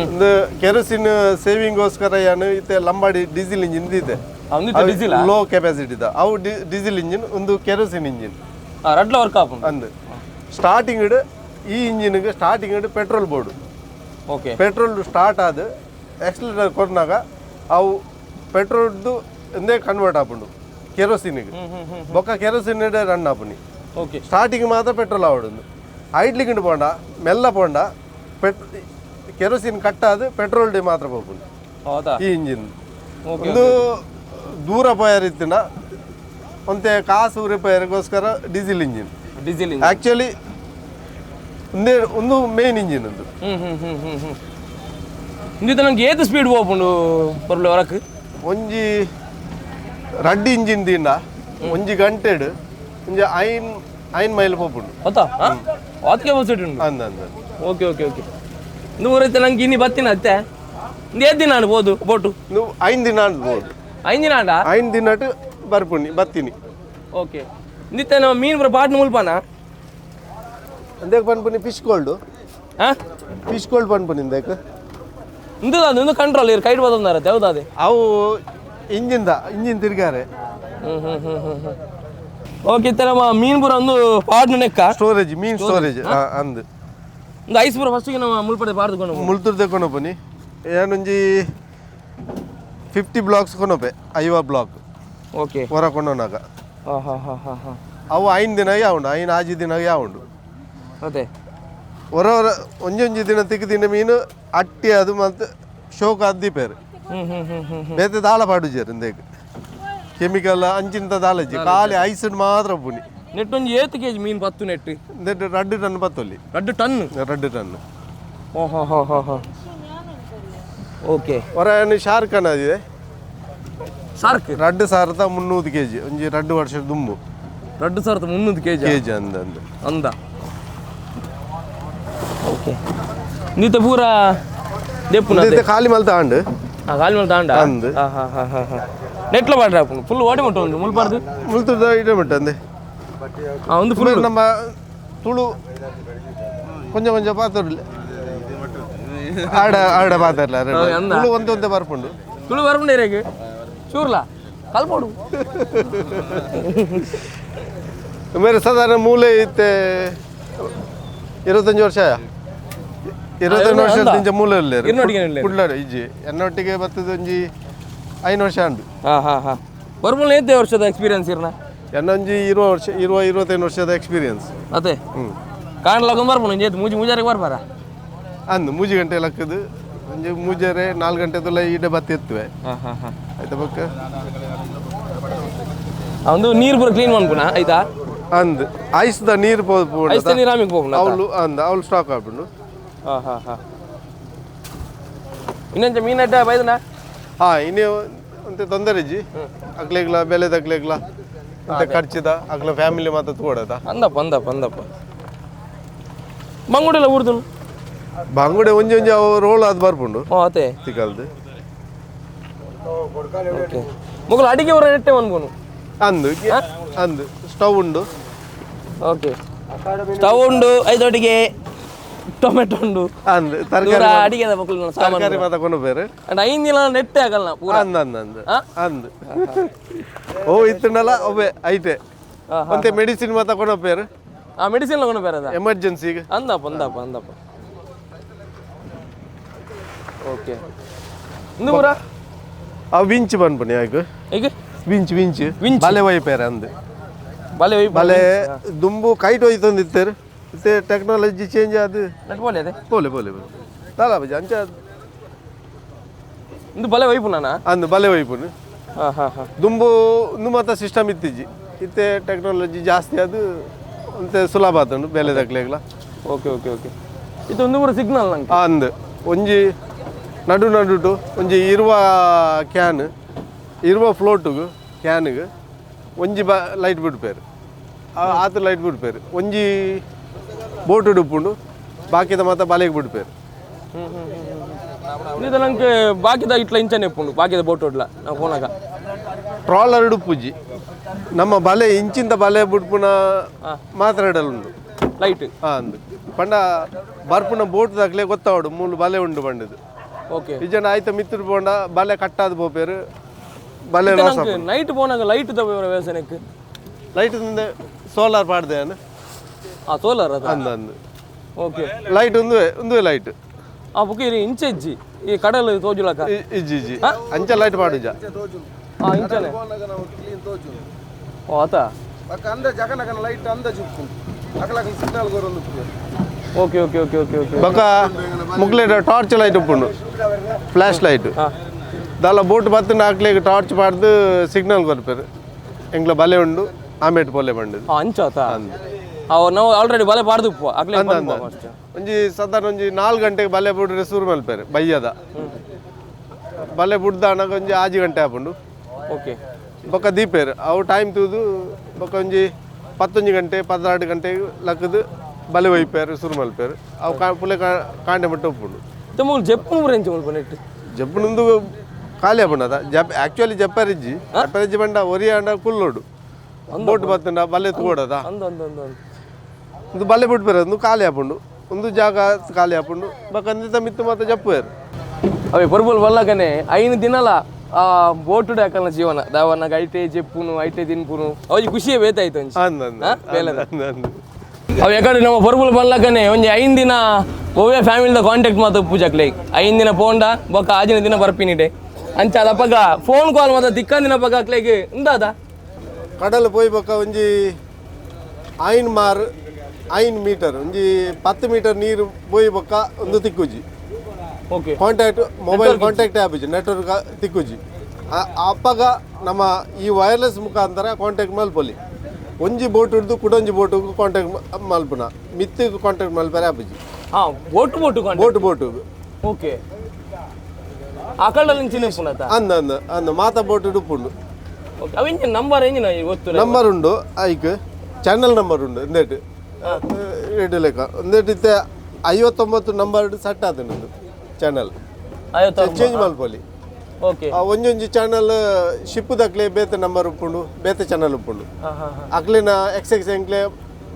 Speaker 2: ಒಂದು ಕೆರೋಸಿನ್ ಸೇವಿಂಗ್ಗೋಸ್ಕರ ಏನು ಇತ್ತೆ ಲಂಬಾಡಿ ಡೀಸೆಲ್ ಇಂಜಿನ್ ಇದೆ.
Speaker 1: Diesel
Speaker 2: low capacity ಇದೆ ಅವು ಡೀಸೆಲ್ ಇಂಜಿನ್, ಒಂದು ಕೆರೋಸಿನ್ ಇಂಜಿನ್.
Speaker 1: ರಡ್ಲ ವರ್ಕ್ ಆಪುಂಡು.
Speaker 2: ಅಂದು ಸ್ಟಾರ್ಟಿಂಗ್ ಈ ಇಂಜಿನ್ಗೆ starting petrol board.
Speaker 1: Okay.
Speaker 2: Petrol start ಆದ ಆಕ್ಸಿಲೇಟರ್ ಕೊರ್ನಾಗ ಅವು ಪೆಟ್ರೋಲ್ದು ಒಂದೇ ಕನ್ವರ್ಟ್ ಆಪುಂಡು ಕೆರೋಸಿನ್ಗೆ, ಬೊಕ್ಕ ಕೆರೋಸಿನ್ ರನ್ ಆಪುನಿ.
Speaker 1: ಓಕೆ.
Speaker 2: ಸ್ಟಾರ್ಟಿಂಗ್ ಮಾತ್ರ ಪೆಟ್ರೋಲ್ ಆವಡುಂದು, ಐಡ್ಲಿಂಗ್ ಪೋಂಡ ಮೆಲ್ಲ ಪೋಂಡ ಕೆರೋಸಿನ್ ಕಟ್ಟಾದ ಪೆಟ್ರೋಲ್ ಡೇ ಮಾತ್ರ ಪೋಪುಂಡು.
Speaker 1: ಹೌದಾ?
Speaker 2: ಈ ಇಂಜಿನ್ ಒಂದು ದೂರ ಪೋಯರಿತ್ತಿನ ಒಂತೆ ಕಾಸು ರಿಪೇರಿಗೋಸ್ಕರ diesel engine.
Speaker 1: Diesel engine
Speaker 2: actually ಒಂದೇ ಒಂದು ಮೇನ್ ಇಂಜಿನ್ ಒಂದು.
Speaker 1: ಹ್ಮ್ ಹ್ಮ್ ಹ್ಮ್ ಹ್ಮ್ ಹ್ಮ್ ಇಂದಿತ್ತ ನಂಗೆ ಏತ್ ಸ್ಪೀಡ್ ಪೋಪುಂಡು ಪರ್ಬಲ ಹೊರಕ್?
Speaker 2: ಒಂಜಿ ರಡ್ಡ್ ಇಂಜಿನ್ ದಿಂಡ ಒಂಜಿ ಗಂಟೆಡ್ ಒಂಜಿ ಐನ್ ಐನ್ ಮೈಲ್ ಪೋಪುಂಡು.
Speaker 1: ಗೊತ್ತಾ ಆತ್ ಕೆಪಾಸಿಟಿ ಉಂಡು.
Speaker 2: ಅಂದ ಅಂದ.
Speaker 1: Okay okay okay. ಇಂದು ಊರೈತೆ ನಂಗೆ ಇನ್ನಿ ಬತ್ತಿನ ಅತ್ತೆ ಇಂದು ಏತ್ ದಿನ ಬೋದು ಬೋಟು?
Speaker 2: ನೀವು 5 ದಿನ ಅನ್ಬೋದು.
Speaker 1: 5 ದಿನ ಆಂಡ?
Speaker 2: 5 ದಿನ ಬರ್ಪುನಿ ಬತ್ತೀನಿ.
Speaker 1: ಓಕೆ. ಇಂದಿತ್ತೆ ನಮ್ಮ ಮೀನು ಪೂರ ಪಾಟ್ನ ಮುಲ್ಪಾನ?
Speaker 2: ಅಂದೇಕ್ ಪನ್ಪುನಿ ಫಿಶ್ ಕೋಲ್ಡ್.
Speaker 1: ಹಾಂ
Speaker 2: ಫಿಶ್ ಕೋಲ್ಡ್ ಪನ್ಪುನಿ ಇಂದೇಕ್.
Speaker 1: ಇಂದು ಅದು ಇಂದು ಕಂಟ್ರೋಲ್ ಇರು ಕೈಟ್ ಬದಲ್ದಾರ ಹೌದಾದೆ.
Speaker 2: ಅವು ಇಂಜಿನ್ದ ಇಂಜಿನ್ ತಿರ್ಗಾರೆ.
Speaker 1: ಹ್ಮ್ ಹ್ಮ್ ಹ್ಮ್ ಹ್ಮ್ ಹ್ಮ್. ಓಕೆ. ಇತ್ತೆ ನಮ್ಮ ಮೀನು ಪೂರ ಒಂದು ಪಾಟ್ನ ನೆಕ್ಕ
Speaker 2: ಸ್ಟೋರೇಜ್ ಮೀನ್ ಸ್ಟೋರೇಜ್ ಅಂದು.
Speaker 1: ಒಂದು ಐಸ್ ಪೂರ ಫಸ್ಟಿಗೆ ನಮ್ಮ ಮುಲ್ಪಡೆ ಪಾರ್ದುಕೊಂಡು
Speaker 2: ಮುಲ್ತುರ್ ತೆಕ್ಕೊಂಡು ಪೋನಿ ಏನೊಂಜಿ 50 ಬ್ಲಾಕ್ಸ್ ಕೊನೊಪೆ 50 ಬ್ಲಾಕ್.
Speaker 1: ಓಕೆ.
Speaker 2: ಹೊರ ಕೊಂಡೋನಾಗ
Speaker 1: ಹಾಂ ಹಾಂ ಹಾಂ ಹಾಂ ಹಾಂ.
Speaker 2: ಅವು 5 ದಿನ ಯಾವುಂಡು 5 6 ದಿನ ಯಾವುಂಡು.
Speaker 1: ಅದೇ
Speaker 2: ಹೊರ ಹೊರ ಒಂಜೊಂಜಿ ದಿನ ತಿಕ್ಕಿದಿನ ಮೀನು ಅಟ್ಟಿ ಅದು ಮತ್ತು ಶೋಕ ಅದ್ದಿಪೇರು.
Speaker 1: ಹ್ಮ್ ಹ್ಮ್ ಹ್ಮ್ ಹ್ಮ್.
Speaker 2: ಬೇತೆ ದಾಳ ಪಾಡುಜೇರು ಇಂದೇಕ್ ಕೆಮಿಕಲ್ ಅಂಚಿಂತ ದಾಲಜ್ಜಿ ಖಾಲಿ ಐಸ್ ಮಾತ್ರ ಪುನಿ.
Speaker 1: ನೆಟ್ ಒಂಜಿ ಏತ್ ಕೆಜಿ ಮೀನು ಪತ್ತು ನೆಟ್?
Speaker 2: ನೆಟ್ 2 ಟನ್ ಪತ್ತೊಲ್ಲಿ.
Speaker 1: 2 ಟನ್?
Speaker 2: 2 ಟನ್.
Speaker 1: ಓ ಹೋ ಹೋ ಹೋ ಹೋ. ಓಕೆ.
Speaker 2: ಹೊರ ಏನು ಶಾರ್ಕ್ ಅನ್ನೋದಿದೆ.
Speaker 1: ಶಾರ್ಕ್
Speaker 2: 2300 ಕೆಜಿ ಒಂಜಿ 2 ವರ್ಷದ ದುಂಬು.
Speaker 1: 2300 ಕೆಜಿ?
Speaker 2: ಕೆಜಿ ಅಂದ ಅಂದ
Speaker 1: ಅಂದ. ಓಕೆ. ನೀತ ಪೂರ ದೆಪ್ಪುನ
Speaker 2: ಇಂದೆತ್ತೆ ಖಾಲಿ ಮಲ್ತ ಆಂಡ್.
Speaker 1: ಖಾಲಿ ಮಲ್ತ ಆಂಡ?
Speaker 2: ಅಂದ್.
Speaker 1: ಹಾಂ ಹಾಂ ಹಾಂ ಹಾಂ ಹಾಂ. ನೆಟ್ಲ ಪಾಡ್ರೆ ಆಪುಂಡು ಫುಲ್ ಓಡಿ ಮಟ್ಟ ಉಂಡು ಮುಲ್ಪಾರ್ದು?
Speaker 2: ಮುಲ್ತುರ್ದ ಇಡ ಮಟ್ಟ ಅಂದೆ.
Speaker 1: ಒಂದು ಫುಲ್
Speaker 2: ನಮ್ಮ ತುಳು ಕೊಂಚ ಕೊಂಚ ಪಾತರ್ಲೆ ಆಡ ಆಡ ಪಾತರ್ಲ ತುಳು ಒಂತೆ ಒಂತೆ ಬರ್ಪುಂಡು.
Speaker 1: ತುಳು ಬರ್ಪುಂಡು ಇರೇಗ್ ಚೂರ್ಲಾ ಕಲ್ಪೋಡು.
Speaker 2: ಬೇರೆ ಸಾಧಾರಣ ಮೂಲೆ ಇತ್ತೆ 25 ವರ್ಷ 25 ವರ್ಷದ ಮೂಲೆ ಕುಡ್ಲಾಡು ಇಜ್ಜಿ ಎನ್ನೊಟ್ಟಿಗೆ ಬರ್ತದೆ ಒಂಜಿ 5 ವರ್ಷ ಉಂಡು.
Speaker 1: ಹಾಂ ಹಾಂ ಹಾಂ. ಬರ್ಪುಂಡು ಏತ್ ವರ್ಷದ ಎಕ್ಸ್ಪೀರಿಯನ್ಸ್ ಇರ್ನ?
Speaker 2: ಎನ್ನೊಂಜಿ 20 ವರ್ಷ 20-25 ವರ್ಷದ ಎಕ್ಸ್ಪೀರಿಯನ್ಸ್.
Speaker 1: ಅದೇ ಕಾಣ್ಲಾಗ ಬರ್ಪುಂಡು ಒಂಜಿ ಏತ್ ಮೂಜಿ ಮೂಜಾರಿಗೆ ಬರ್ಪಾರ?
Speaker 2: ಅಂದು 3 ಗಂಟೆ ಲಕ್ಕದು ಒಂಜಿ ಮೂಜರೆ 4 ಗಂಟೆದೆಲ್ಲ ಈಡೆ ಬತ್ತಿ ಎತ್ತುವೆ.
Speaker 1: ಹಾಂ ಹಾಂ ಹಾಂ.
Speaker 2: ಆಯ್ತಾ ಬಕ್ಕ
Speaker 1: ಒಂದು ನೀರು ಪೂರ ಕ್ಲೀನ್ ಮಾಡ್ಪುಣ ಆಯ್ತಾ?
Speaker 2: ಅಂದು ಐಸ್ದ ನೀರು
Speaker 1: ಐಸ್ದ ನೀರು ಆಮಿಗೆ ಪೋಪುಂಡು
Speaker 2: ಅವಳು ಅಂದ ಅವಳು ಸ್ಟಾಕ್ ಆಪುಂಡು.
Speaker 1: ಹಾಂ ಹಾಂ ಹಾಂ. ಇನ್ನೊಂಚ ಮೀನು ಅಡ್ಡ ಬೈದನಾ?
Speaker 2: ಹಾಂ ಇನ್ನೇ ಒಂತೆ ತೊಂದರೆ ಇಜ್ಜಿ ಅಗ್ಲೆಗ್ಲ ಬೆಲೆದ ಅಗ್ಲೆಗ್ಲ ಅಂತ ಖರ್ಚಿದ ಅಗ್ಲ ಫ್ಯಾಮಿಲಿ ಮಾತ್ರ ತೋಡದ.
Speaker 1: ಅಂದಪ್ಪ ಅಂದಪ್ಪ ಅಂದಪ್ಪ. ಬಂಗುಡೆಲ್ಲ ಊರ್ದು?
Speaker 2: ಬಂಗುಡೆ ಒಂಜಿ ಒಂಜಿ ಅವು ರೋಲ್ ಅದು ಬರ್ಪುಂಡು.
Speaker 1: ಓ ಅದೇ
Speaker 2: ತಿಕಲ್ದು.
Speaker 1: ಓಕೆ. ಮೊಗಲು ಅಡಿಗೆ ಊರ ನೆಟ್ಟೆ ಮನ್ಪುನು?
Speaker 2: ಅಂದು ಅಂದು ಸ್ಟವ್ ಉಂಡು.
Speaker 1: ಓಕೆ. ಸ್ಟವ್ ಉಂಡು ಐದೊಟ್ಟಿಗೆ ಟೊಮೆಟೊ ಉಂಡು.
Speaker 2: ಅಂದು ತರಕಾರಿ
Speaker 1: ಅಡಿಗೆದ ಮಕ್ಕಳು
Speaker 2: ತರಕಾರಿ ಮಾತ್ರ ಕೊಂಡು ಬೇರೆ.
Speaker 1: ಅಂಡ್ 5 ದಿನ ನೆಟ್ಟೆ ಆಗಲ್ಲ ಪೂರ.
Speaker 2: ಅಂದ ಅಂದ ಅಂದ ಅಂದು ಓ ಇತ್ತುಂಡಲ್ಲ ಒಬ್ಬೆ ಐತೆ ಮತ್ತೆ ಮೆಡಿಸಿನ್ ಮಾತ್ರ ಕೊಂಡು ಬೇರೆ.
Speaker 1: ಆ ಮೆಡಿಸಿನ್ ಕೊಂಡು ಬೇರೆ
Speaker 2: ಎಮರ್ಜೆನ್ಸಿಗೆ.
Speaker 1: ಅಂದಪ್ಪ ಅಂದಪ್ಪ ಅಂದಪ್ಪ. ಓಕೆ. ಇಂದು ಪೂರ
Speaker 2: ಆ ವಿಂಚ್ ಪನ್ಪುನಿ ಆಯ್ಕು.
Speaker 1: ಈಗ
Speaker 2: winch winch
Speaker 1: winch
Speaker 2: ಬಲೆ ವೈಪೇರೆ ಅಂದು
Speaker 1: ಬಲೆ
Speaker 2: ಬಲೆ ದುಂಬು ಕೈಟ್ ಹೋಯ್ತೊಂದಿತ್ತೇರು. ಇತ್ತೆ ಟೆಕ್ನಾಲಜಿ ಚೇಂಜ್ ಆದ್.
Speaker 1: ನೆಟ್ ಪೋಲೆ ಅದೇ.
Speaker 2: ಪೋಲೆ ಪೋಲೆ ಪೋಲೆ ದಾಲ ಬಜಿ ಅಂಚ.
Speaker 1: ಇಂದು ಬಲೆ ವೈಪು ನಾನಾ?
Speaker 2: ಅಂದು ಬಲೆ ವೈಪುನು.
Speaker 1: ಹಾಂ ಹಾಂ ಹಾಂ.
Speaker 2: ದುಂಬು ಇಂದು ಮಾತ ಸಿಸ್ಟಮ್ ಇತ್ತಿಜ್ಜಿ, ಇತ್ತೆ ಟೆಕ್ನಾಲಜಿ ಜಾಸ್ತಿ ಅದು ಅಂತೆ ಸುಲಭ ಆತುಂಡು ಬೇಲೆ ದಕ್ಲೆಗ್ಲ.
Speaker 1: ಓಕೆ ಓಕೆ ಓಕೆ ಇದು ಒಂದು ಪೂರ ಸಿಗ್ನಲ್ ನಂಗೆ.
Speaker 2: ಅಂದು ಒಂಜಿ ನಡು ನಡುಟು ಒಂಜಿ ಇರುವ can ಇರುವ ಫ್ಲೋಟುಗು ಕ್ಯಾನ್ಗೆ ಒಂಜಿ ಬ ಲೈಟ್ ಬಿಡ್ಪೇರು, ಆತ ಲೈಟ್ ಬಿಡ್ಪೇರು ಒಂಜಿ ಬೋಟು ಉಪ್ಪುಂಡು, ಬಾಕಿದ ಮಾತ ಬಲೆಗೆ ಬಿಡ್ಪೇರು.
Speaker 1: ಇದು ನಂಗೆ ಬಾಕಿದ ಇಟ್ಲ ಇಂಚನೆ ಉಪ್ಪುಂಡು, ಬಾಕಿದ ಬೋಟ್ ಇಡ್ಲ ನಾವು ಫೋನಾಗ.
Speaker 2: ಟ್ರಾಲರ್ ಉಡುಪುಜಿ ನಮ್ಮ ಬಲೆ ಇಂಚಿಂದ ಬಲೆ ಬಿಡ್ಪುನ ಮಾತ್ರ ಇಡಲುಂಡು
Speaker 1: ಲೈಟ್.
Speaker 2: ಅಂದು ಪಂಡ ಬರ್ಪುನ ಬೋಟ್ ದಾಕ್ಲೆ ಗೊತ್ತಾವಡು ಮೂಲು ಬಲೆ ಉಂಡು ಬಂಡದು.
Speaker 1: ಓಕೆ.
Speaker 2: ಇಜನ ಆಯ್ತ ಮಿತ್ರ ಪೋಂಡ ಬಲೆ ಕಟ್ಟಾದ ಪೋಪೇರು ಬಲೆ ಲಾಸ್.
Speaker 1: ನೈಟ್ ಪೋನಾಗ ಲೈಟ್ the ವ್ಯವಸಾಯಕ್ಕೆ
Speaker 2: ಲೈಟ್ ಸೋಲಾರ್ ಪಾಡ್ದೆ.
Speaker 1: ಆ ಸೋಲಾರ್ ಅದ?
Speaker 2: ಅಂದ ಅಂದು.
Speaker 1: ಓಕೆ.
Speaker 2: ಲೈಟ್ ಒಂದುವೆ ಒಂದುವೆ ಲೈಟ್.
Speaker 1: ಆ ಬುಕ್ ಇಂಚೆ ಇಜ್ಜಿ ಈ ಕಡಲು ತೋಜುಲಕ.
Speaker 2: ಇಜ್ಜಿ ಇಜ್ಜಿ ಅಂಚ ಲೈಟ್ ಪಾಡುಜ.
Speaker 1: ಆ ಇಂಚನೆ ಓ ಆತ
Speaker 8: ಅಂದ ಜಗನಗನ ಲೈಟ್ ಅಂದಾಜು ಅಕಲಕಲ ಸಿಗ್ನಲ್ ಗೊರೊಂದು.
Speaker 1: Okay okay okay okay okay.
Speaker 2: ಬೊಕ ಮುಕ್ಲೇಟ ಟಾರ್ಚ್ ಲೈಟ್ ಉಪ್ಪುಂಡು, ಫ್ಲ್ಯಾಶ್ ಲೈಟ್. ದಾಲ ಬೋಟ್ ಬತ್ತಿನ ಹಾಕ್ಲಿಕ್ಕೆ ಟಾರ್ಚ್ ಪಾಡ್ದು ಸಿಗ್ನಲ್ ಕೊರ್ಪೇರು ಎಂಗ್ಲ ಬಲೆ ಉಂಡು ಆಮೇಟ್ ಪೋಲೆ ಬಂಡದು.
Speaker 1: ಅಂಚ ಆತ ನಾವು ಆಲ್ರೆಡಿ ಬಲೆ ಪಾಡ್ದು ಉಪ್ಪು ಅಕ್ಲೆ.
Speaker 2: ಒಂಜಿ ಸಾಧಾರಣ ಒಂಜಿ 4 ಗಂಟೆಗೆ ಬಲೆ ಬುಡ್ರೆ ಶುರು ಮಲ್ಪೇರು ಬಯ್ಯದ ಬಲೆ ಬುಡ್ದ ಅನಗ ಒಂಜಿ 5 ಗಂಟೆ ಆಪುಂಡು.
Speaker 1: ಓಕೆ.
Speaker 2: ಬೊಕ ದೀಪೇರು ಅವು ಟೈಮ್ ತೂದು ಬೊಕ ಒಂಜಿ 11 ಗಂಟೆ 12 ಗಂಟೆಗೆ ಲಕ್ಕದು ಬಲೆ ಒಯ್ಪೇರು ಶುರು ಮಲ್ಪೇರು ಅವು ಪುಲೆ ಕಾಂಡೆ ಮಟ್ಟ ಉಪ್ಪುಂಡು.
Speaker 1: ಮೂಲು ಜಪ್ಪು ಮೂರು ಇಂಚು ಮುಲ್ಪ ನೆಟ್
Speaker 2: ಜಪ್ಪುನೊಂದು ಖಾಲಿ ಆಪುಂಡು ಅದ ಜಪ್ ಆ್ಯಕ್ಚುಲಿ ಜಪ್ಪರಿಜ್ಜಿ ಜಪ್ಪರಿಜ್ಜಿ ಬಂಡ ಒರಿಯಾಂಡ ಕುಲ್ಲೋಡು ಬೋಟ್ ಬತ್ತುಂಡ ಬಲೆ ತೂಡದ
Speaker 1: ಅಂದು ಅಂದು ಅಂದು ಅಂದು
Speaker 2: ಒಂದು ಬಲೆ ಬಿಟ್ಪೇರು ಒಂದು ಖಾಲಿ ಆಪುಂಡು ಒಂದು ಜಾಗ ಖಾಲಿ ಆಪುಂಡು ಬೊಕ ಮಿತ್ತು ಮಾತ ಜಪ್ಪುವೇರು.
Speaker 1: ಅವೇ ಪರ್ಬಲ್ ಬಲ್ಲಕನೆ 5 ದಿನಲ ಆ ಬೋಟು ಹಾಕಲ್ಲ ಜೀವನ ದಾವನಾಗ ಐಟೆ ಜೆಪ್ಪುನು ಐಟೆ ತಿನ್ಪುನು ಅವು ಖುಷಿಯೇ ಬೇತಾಯ್ತು ಅಂಚ. ಬೇಲೆದ ಅವು ಯಾಕಂದ್ರೆ ನಮ್ಮ ಪರ್ಬಲ್ ಬಲ್ಲಕನೆ ಒಂಜಿ 5 ದಿನ ಒವ್ವೆ ಫ್ಯಾಮಿಲಿದ ಕಾಂಟ್ಯಾಕ್ಟ್ ಮಾತ ಪೂಜಾಕ್ಲೆ 5 ದಿನ ಪೋಂಡ ಬೊಕ್ಕ ಆಜಿನ ದಿನ ಬರ್ಪಿನಿಡೆ ಅಂಚ ಅದಪ್ಪಗ ಫೋನ್ ಕಾಲ್ ಮಾತ ದಿಕ್ಕಂದಿನ ಪಗ ಅಕ್ಲೆಗ್ ಇಂದಾದ
Speaker 2: ಕಡಲು ಪೋಯ್ ಬೊಕ್ಕ ಒಂಜಿ ಐನ್ ಮಾರ್ 5 ಮೀಟರ್ ಒಂಜಿ 10 ಮೀಟರ್ ನೀರು ಪೋಯ್ ಬೊಕ್ಕ ಒಂದು ತಿಕ್ಕುಜಿ.
Speaker 1: ಓಕೆ.
Speaker 2: ಕಾಂಟ್ಯಾಕ್ಟ್ ಮೊಬೈಲ್ ಕಾಂಟ್ಯಾಕ್ಟ್ ಆಪುಜಿ ನೆಟ್ವರ್ಕ್ ತಿಕ್ಕುಜಿ. ಅಪ್ಪಗ ನಮ್ಮ ಈ ವೈರ್ಲೆಸ್ ಮುಖಾಂತರ ಕಾಂಟ್ಯಾಕ್ಟ್ ಮಲ್ಪೊಲಿ ಒಂಜಿ ಬೋಟ್ ಹಿಡ್ದು ಕುಡೊಂಜಿ ಬೋಟುಗು ಕಾಂಟ್ಯಾಕ್ಟ್ ಮಲ್ಪುನ ಮಿತ್ತಿಗೆ ಕಾಂಟ್ಯಾಕ್ಟ್ ಮಲ್ಪರೆ ಆಪುಜಿ.
Speaker 1: ಹಾಂ ಬೋಟ್ ಬೋಟು
Speaker 2: ಬೋಟ್ ಬೋಟುಗು.
Speaker 1: ಓಕೆ. ಆ ಕಡಲ ಇಂಚಿನ ಉಪ್ಪುನತ?
Speaker 2: ಅಂದ ಅಂದ ಅಂದ ಮಾತ ಬೋಟ್ ಉಪ್ಪುಂಡು.
Speaker 1: ಓಕೆ. ಅವು ಇಂಚಿನ ನಂಬರ್ ಎಂಜಿನ ಗೊತ್ತು?
Speaker 2: ನಂಬರ್ ಉಂಡು ಐಕ್ ಚಾನಲ್ ನಂಬರ್ ಉಂಡು ಒಂದೇಟು ಎಡು ಲೆಕ್ಕ ಒಂದೇಟು ಇತ್ತೆ 59 ನಂಬರ್ ಸೆಟ್ ಆತುಂಡು ಚಾನಲ್ ಚೇಂಜ್ ಮಲ್ಪೊಲಿ.
Speaker 1: ಓಕೆ.
Speaker 2: ಒಂಜೊಂಜಿ ಚಾನಲ್ ಶಿಪ್ ದಕ್ಲೆ ಬೇತೆ ನಂಬರ್ ಉಪ್ಪುಂಡು ಬೇತೆ ಚಾನಲ್ ಉಪ್ಪುಂಡು ಅಕ್ಲಿನ ಎಕ್ಸ್ ಎಕ್ಸ್ ಎಂಕ್ಲೆ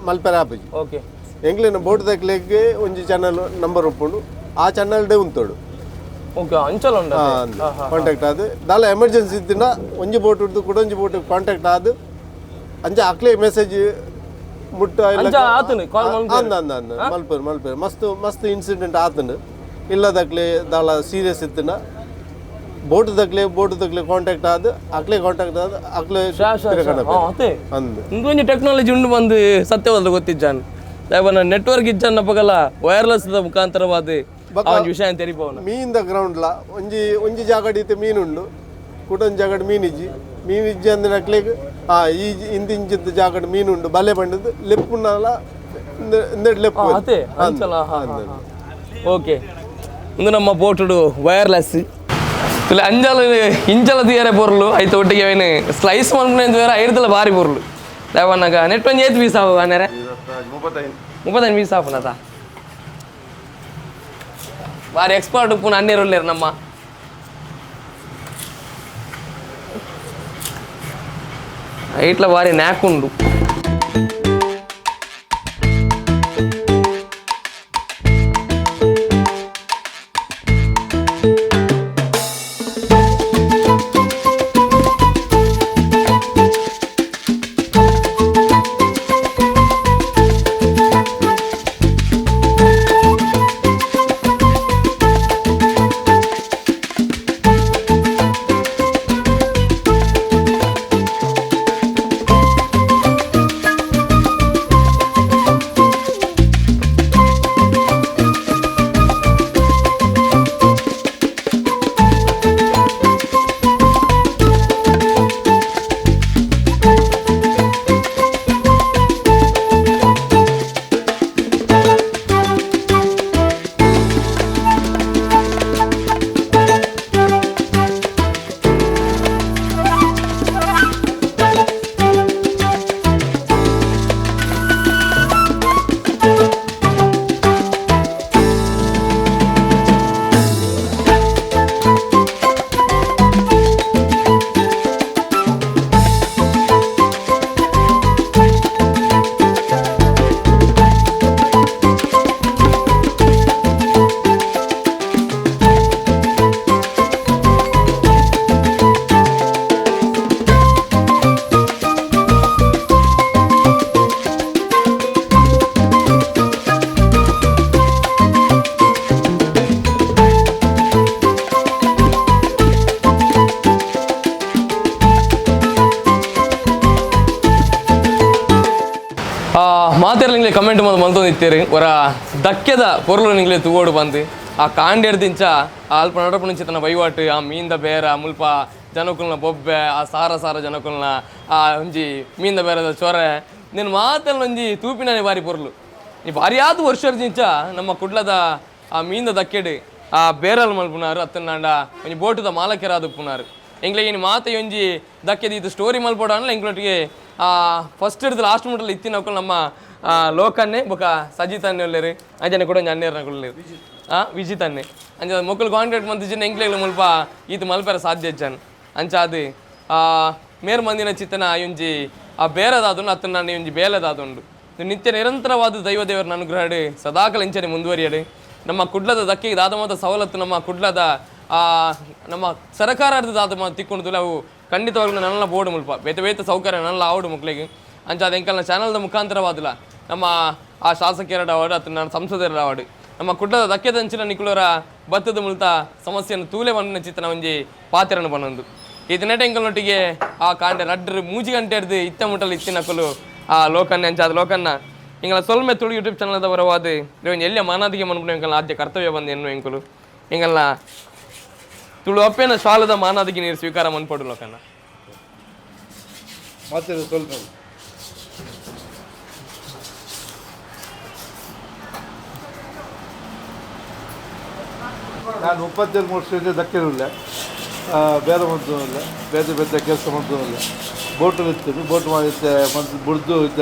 Speaker 2: ಮಲ್ಪೆರ ಆಪುಜಿ.
Speaker 1: ಓಕೆ.
Speaker 2: ಎಂಕ್ಲಿನ ಬೋಟ್ ದಕ್ಲೆಗ್ ಒಂಜಿ ಚಾನಲ್ ನಂಬರ್ ಉಪ್ಪುಂಡು ಆ ಚಾನಲ್ ಡೇ ಉಂತೋಡು.
Speaker 1: ಓಕೆ ಅಂಚಲ ಉಂಡು
Speaker 2: ಕಾಂಟ್ಯಾಕ್ಟ್ ಆದು ದಾಲ ಎಮರ್ಜೆನ್ಸಿ ಇತ್ತಿನ ಒಂಜಿ ಬೋಟ್ ಹಿಡ್ದು ಕುಡೊಂಜಿ ಬೋಟ್ ಕಾಂಟ್ಯಾಕ್ಟ್ ಆದು ಅಂಚ ಅಕ್ಲೆ ಮೆಸೇಜ್ ಮುಟ್ಟ ಅಂದ ಅಂದ ಅಂದ ಮಲ್ಪೇರು ಮಲ್ಪೇರು ಮಸ್ತ್ ಮಸ್ತ್ ಇನ್ಸಿಡೆಂಟ್ ಆತನು ಇಲ್ಲದಕ್ಲೆ ದಾಲ ಸೀರಿಯಸ್ ಇತ್ತಿನ ಬೋಟ್ ದಕ್ಲೆ ಬೋಟ್ ದಕ್ಲೆ ಕಾಂಟ್ಯಾಕ್ಟ್ ಆದು ಅಕ್ಲೆ ಕಾಂಟ್ಯಾಕ್ಟ್ ಆದು ಅಕ್ಲೆ ಅಂದು
Speaker 1: ಇಂದೊಂಜಿ ಟೆಕ್ನಾಲಜಿ ಉಂಡು ಬಂದು ಸತ್ಯವಾದ ಗೊತ್ತಿಜ್ಜಾನ್ ನೆಟ್ವರ್ಕ್ ಇಜ್ಜಾನ್ ನಪಗಲ ವೈರ್ಲೆಸ್ ಮುಖಾಂತರವಾದ ಒಂಜಿ ವಿಷಯ ತೆರಿಪವನ.
Speaker 2: ಮೀನ್ the ಗ್ರೌಂಡ್ಲ ಒಂಜಿ ಒಂಜಿ ಜಾಗಡ್ ಇತ್ತೆ ಮೀನು ಉಂಡು ಕುಟೊಂಜಿ ಜಾಗಡ್ ಮೀನ್ ಇಜ್ಜಿ ಮೀನ್ ಇಜ್ಜಿ ಅಂದ್ರೆ ಅಕ್ಲೆಗ್ ಆ ಈ ಇಂದಿಂಚಿದ ಜಾಗಡ್ ಮೀನು ಉಂಡು ಬಲೆ ಬಂಡದು ಲೆಪ್ಪುನಲ ಲೆಪ್ಪು.
Speaker 1: ಓಕೆ. ಇಂದು ನಮ್ಮ ಬೋಟುಡು ವೈರ್ಲೆಸ್ ಇಲ್ಲ ಅಂಜಲ ಇಂಚಲ ತೀಯರೆ ಪೊರ್ಲು ಐತ ಒಟ್ಟಿಗೆ ಅವೇನು ಸ್ಲೈಸ್ ಮಲ್ಪುನ ಬೇರೆ ಐರ್ದಲ ಭಾರಿ ಪೊರ್ಲು ದಾವನಾಗ ನೆಟ್ ಒಂಜಿ ಏತ್ ಪೀಸ್ ಆವು ಅನೇರೆ 35 ಪೀಸ್ ಆಪುನತ ಭಾರಿ ಎಕ್ಸ್ಪರ್ಟ್ ಉಪ್ಪುನ ಅನ್ನೇರುಲ್ಲೇರು ನಮ್ಮ ಐಟ್ಲ ಭಾರಿ ನ್ಯಾಕುಂಡು. ಕಮೆಂಟ್ ಮಲ್ತೊಂದಿತ್ತೀರಿ ಒರ ದಕ್ಕೆದ ಪೊರ್ಲು ನಿಂಗ್ಲೆ ತೂವೋಡು ಬಂದು ಆ ಕಾಂಡೆಡ್ದಿಂಚ ಆ ಅಲ್ಪ ನಡಪುಣಿಂಚ ತನ್ನ ವಹಿವಾಟು ಆ ಮೀನ್ದ ಬೇರ ಮುಲ್ಪ ಜನಕುಲ್ನ ಬೊಬ್ಬೆ ಆ ಸಾರ ಸಾರ ಜನಕುಲ್ನ ಆ ಒಂಜಿ ಮೀನ್ದ ಬೇರದ ಚೊರೆ ನಿನ್ನ ಮಾತೆಲ್ಲ ಒಂಜಿ ತೂಪಿನೇ ಬಾರಿ ಪೊರ್ಲು. ಈ ಭಾರಿಯಾದ ವರ್ಷದಿಂಚ ನಮ್ಮ ಕುಡ್ಲದ ಆ ಮೀನ್ದ ದಕ್ಕೆಡು ಆ ಬೇರಲ್ ಮಲ್ಪುನಾರು ಅತ್ತನಾಂಡ ಒಂಜಿ ಬೋಟುದ ಮಾಲಕೆರಾದ ಉಪ್ಪುನಾರು. ಎಂಕ್ಲೆಗ್ ಇನಿ ಮಾತ ಒಂಜಿ ದಕ್ಕೆದ ಇದು ಸ್ಟೋರಿ ಮಲ್ಪೋಡಾಂಡಲ ಎಂಕ್ಲೊಟ್ಟಿಗೆ ಆ ಫಸ್ಟ್ ಹಿಡ್ದು ಲಾಸ್ಟ್ ಮುಟ್ಟಲ್ ಇತ್ತಿನಕುಲು ನಮ್ಮ ಲೋಕನ್ನೇ ಬೊಕ ಸಜಿತ್ ಅನ್ನೆ ಉಲ್ಲೆರ್ ಅಂಚನೆ ಕೂಡ ಒಂಜಿ ಅಣ್ಣೆರ್ನಕುಲು ಆ ವಿಜಿತ್ ಅನ್ನೆ ಅಂಚ ಮೊಕುಲು ಕಾಂಟ್ಯಾಕ್ಟ್ ಮಂತಿಜಿನ ಎಂಕ್ಲೆಗ್ ಮುಲ್ಪ ಈತ್ ಮಲ್ಪೆರೆ ಸಾಧ್ಯ ಇಜ್ಜಾನ್. ಅಂಚ ಅದು ಮೇರ್ ಮಂದಿನ ಚಿತ್ತನ ಒಂಜಿ ಆ ಬೇರೆದಾದುಂಡು ಅತ್ತನಾಂಡ ಒಂಜಿ ಬೇಲೆದಾದುಂಡು. ನಿತ್ಯ ನಿರಂತರವಾದ ದೈವ ದೇವರನ್ನ ಅನುಗ್ರಹ ಸದಾಕಾಲ ಇಂಚನೆ ಮುಂದುವರಿಯಡು. ನಮ್ಮ ಕುಡ್ಲದ ದಕ್ಕೆಗೆ ದಾದ ಸವಲತ್ತು ನಮ್ಮ ಕುಡ್ಲದ ನಮ್ಮ ಸರಕಾರ ದಾದ ತಿಕ್ಕೊಂಡು ಅವು ಖಂಡಿತವಾಗ್ಲೂ ನನ್ನ ಬೋರ್ಡ್ ಮುಲ್ಪ ಬೇತೆ ಬೇತೆ ಸೌಕರ್ಯ ನನ್ನ ಆವಡು ಮಕ್ಕಳಿಗೆ. ಅಂಚ ಅದು ಎಂಕಲ್ನ ಚಾನಲ್ದ ಮುಖಾಂತರವಾದಲ ನಮ್ಮ ಆ ಶಾಸಕರ ಅವಾರ್ಡು ಅಥವಾ ನನ್ನ ಸಂಸದರ ಅವಾರ್ಡು ನಮ್ಮ ಕುಡ್ಲದ ದಕ್ಕೆದಂಚಿನ ನಿಕುಲರ ಬತ್ತದ ಮುಲ್ತ ಸಮಸ್ಯೆಯನ್ನು ತೂಲೆ ಬಂದಿನ ಚಿತ್ತನ ಒಂಜಿ ಪಾತ್ರನ ಬನ್ನೊಂದು. ಈ ದಿನಟ ಎಂಕಲ್ನೊಟ್ಟಿಗೆ ಆ ಕಾಂಡೆ ರಡ್ಡ್ರು ಮೂಜಿ ಗಂಟೆ ಹಿಡ್ದು ಇತ್ತ ಮುಟ್ಟಲು ಇತ್ತಿನಕುಲು ಆ ಲೋಕನ್ನ ಅಂಚ ಅದು ಲೋಕನ್ನ ಇಂಗಳ ಸೊಲ್ಮೆ ತುಳು ಯೂಟ್ಯೂಬ್ ಚಾನಲ್ದ ಬರವಾದ ಒಂಜಿ ಎಲ್ಲಿಯ ಮಾನಾದಿಗೆ ಮನ್ಪುನ ಎಂಕಲ್ನ ಆದ್ಯ ಕರ್ತವ್ಯ ಬಂದು ಎನ್ನು ಎಂಕುಲು ಎಂಕಲ್ನ ತುಳು ಅಪ್ಪೇನ ಶಾಲದ ಮಾನಾದಿಗೆ ನೀರು ಸ್ವೀಕಾರ ಮನ್ಪಡು ಲೋಕನ್ನ.
Speaker 9: ಮತ್ತೆ ಸ್ವಲ್ಪ ನಾನು 37 ವರ್ಷದಿಂದ ದಕ್ಕಿರಲಿಲ್ಲ, ಬೇರೆ ಮಂತಲ್ಲ, ಬೇರೆ ಬೇರೆ ಕೆಲಸ ಮಂತಲ್ಲ. ಬೋಟಲ್ಲಿ ಇರ್ತೀವಿ, ಬೋಟ್ ಮಾಡಿದ್ದೆ ಮಂತ್ ಬುಡ್ದು ಇದ್ದ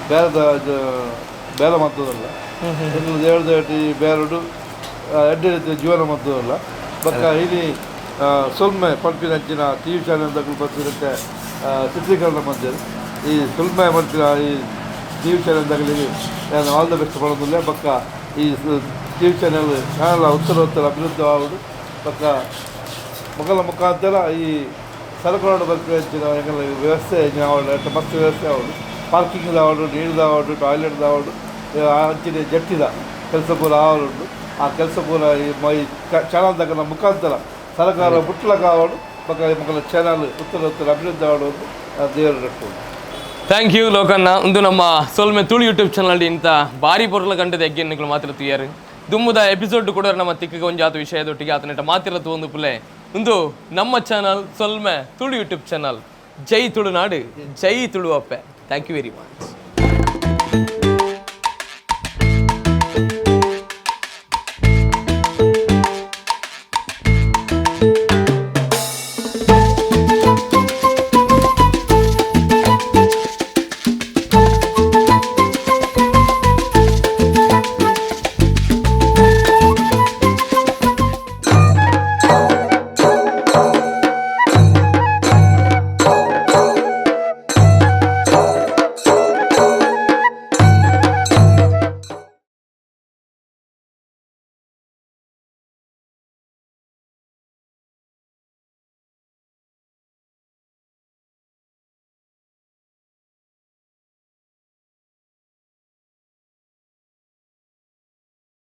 Speaker 9: ಬೇರೆದ ಬೇರೆ ಮಂತದಲ್ಲ. ಹೇಳ್ದು ಈ ಬೇರಡು ಅಡ್ಡಿ ರೀತಿಯ ಜೀವನ ಮಂತದಲ್ಲ. ಬಕ್ಕ ಇಲ್ಲಿ ಸೊಲ್ಮೆ ಪಂಪಿನ ಅಂಚಿನ ಟಿ ವಿ ಚಾನೆಲ್ ಬರ್ತಿರುತ್ತೆ ಚಿತ್ರೀಕರಣ ಮಂದಿರ. ಈ ಸೊಲ್ಮೆ ಪಂಪಿನ ಈ ಟಿ ವಿ ಚಾನೆಲ್ ತಗಲಿಗೆ ನಾನು ಆಲ್ the best ಮಾಡೋದಿಲ್ಲ. ಬಕ್ಕ ಈ ಟಿ ವಿ ಚಾನೆಲ್ ಚಾನೆಲ್ ಉತ್ತರ ಉತ್ತರ ಅಭಿವೃದ್ಧಿ ಆಗುವುದು. ಬಕ್ಕ ಮೊಗಲ ಮುಖಾಂತರ ಈ ಸರಕುಗಳ ಬರ್ಪಿನ ವ್ಯವಸ್ಥೆ ಬಸ್ ವ್ಯವಸ್ಥೆ ಆವಡು, ಪಾರ್ಕಿಂಗ್ ದಾವಡು, ನೀರು ದಾವಡು, ಟಾಯ್ಲೆಟ್ ದಾವಡು, ಅಂಚಿನ ಜಟ್ಟಿದ ಕೆಲಸ ಪೂರ ಆವಡುಂಡು. ಆ ಕೆಲಸ ಪೂರ ಈ ಚಾನಲ್ ದಗನ ಮುಖಾಂತರ ಸರಕಾರ ಬುಟ್ಲಕ ಆವಡು. ಬೊಕ್ಕ ಮೊಗಲ ಚಾನಲ್ ಉತ್ತರ ಉತ್ತರ ಅಭಿವೃದ್ಧಿ ಆವಡು ದೇವರು ಕಟ್ಟುವುದು.
Speaker 1: Thank you ಲೋಕನ್ನ. ಒಂದು ನಮ್ಮ ಸೊಲ್ಮೆ ತುಳು ಯೂಟ್ಯೂಬ್ ಚಾನಲ್ ಇಂಥ ಭಾರಿ ಪೊರ್ಲ ಗಂಟೆದ ಎಗ್ಗೆನ್ನುಗಳು ಮಾತ್ರ ತುಯ್ಯಾರು ದುಮ್ಮುದ ಎಪಿಸೋಡ್ ಕೂಡ ನಮ್ಮ ತಿಕ್ಕಗೆ ಒಂಜಾತ ವಿಷಯದೊಟ್ಟಿಗೆ ಆತನೆಟ ಮಾತಿರ ಒಂದು ಪುಲೆ. ಒಂದು ನಮ್ಮ ಚಾನಲ್ ಸೊಲ್ಮೆ ತುಳು ಯೂಟ್ಯೂಬ್ ಚಾನಲ್. ಜೈ ತುಳುನಾಡು, ಜೈ ತುಳು ಅಪ್ಪೆ. Thank you very much.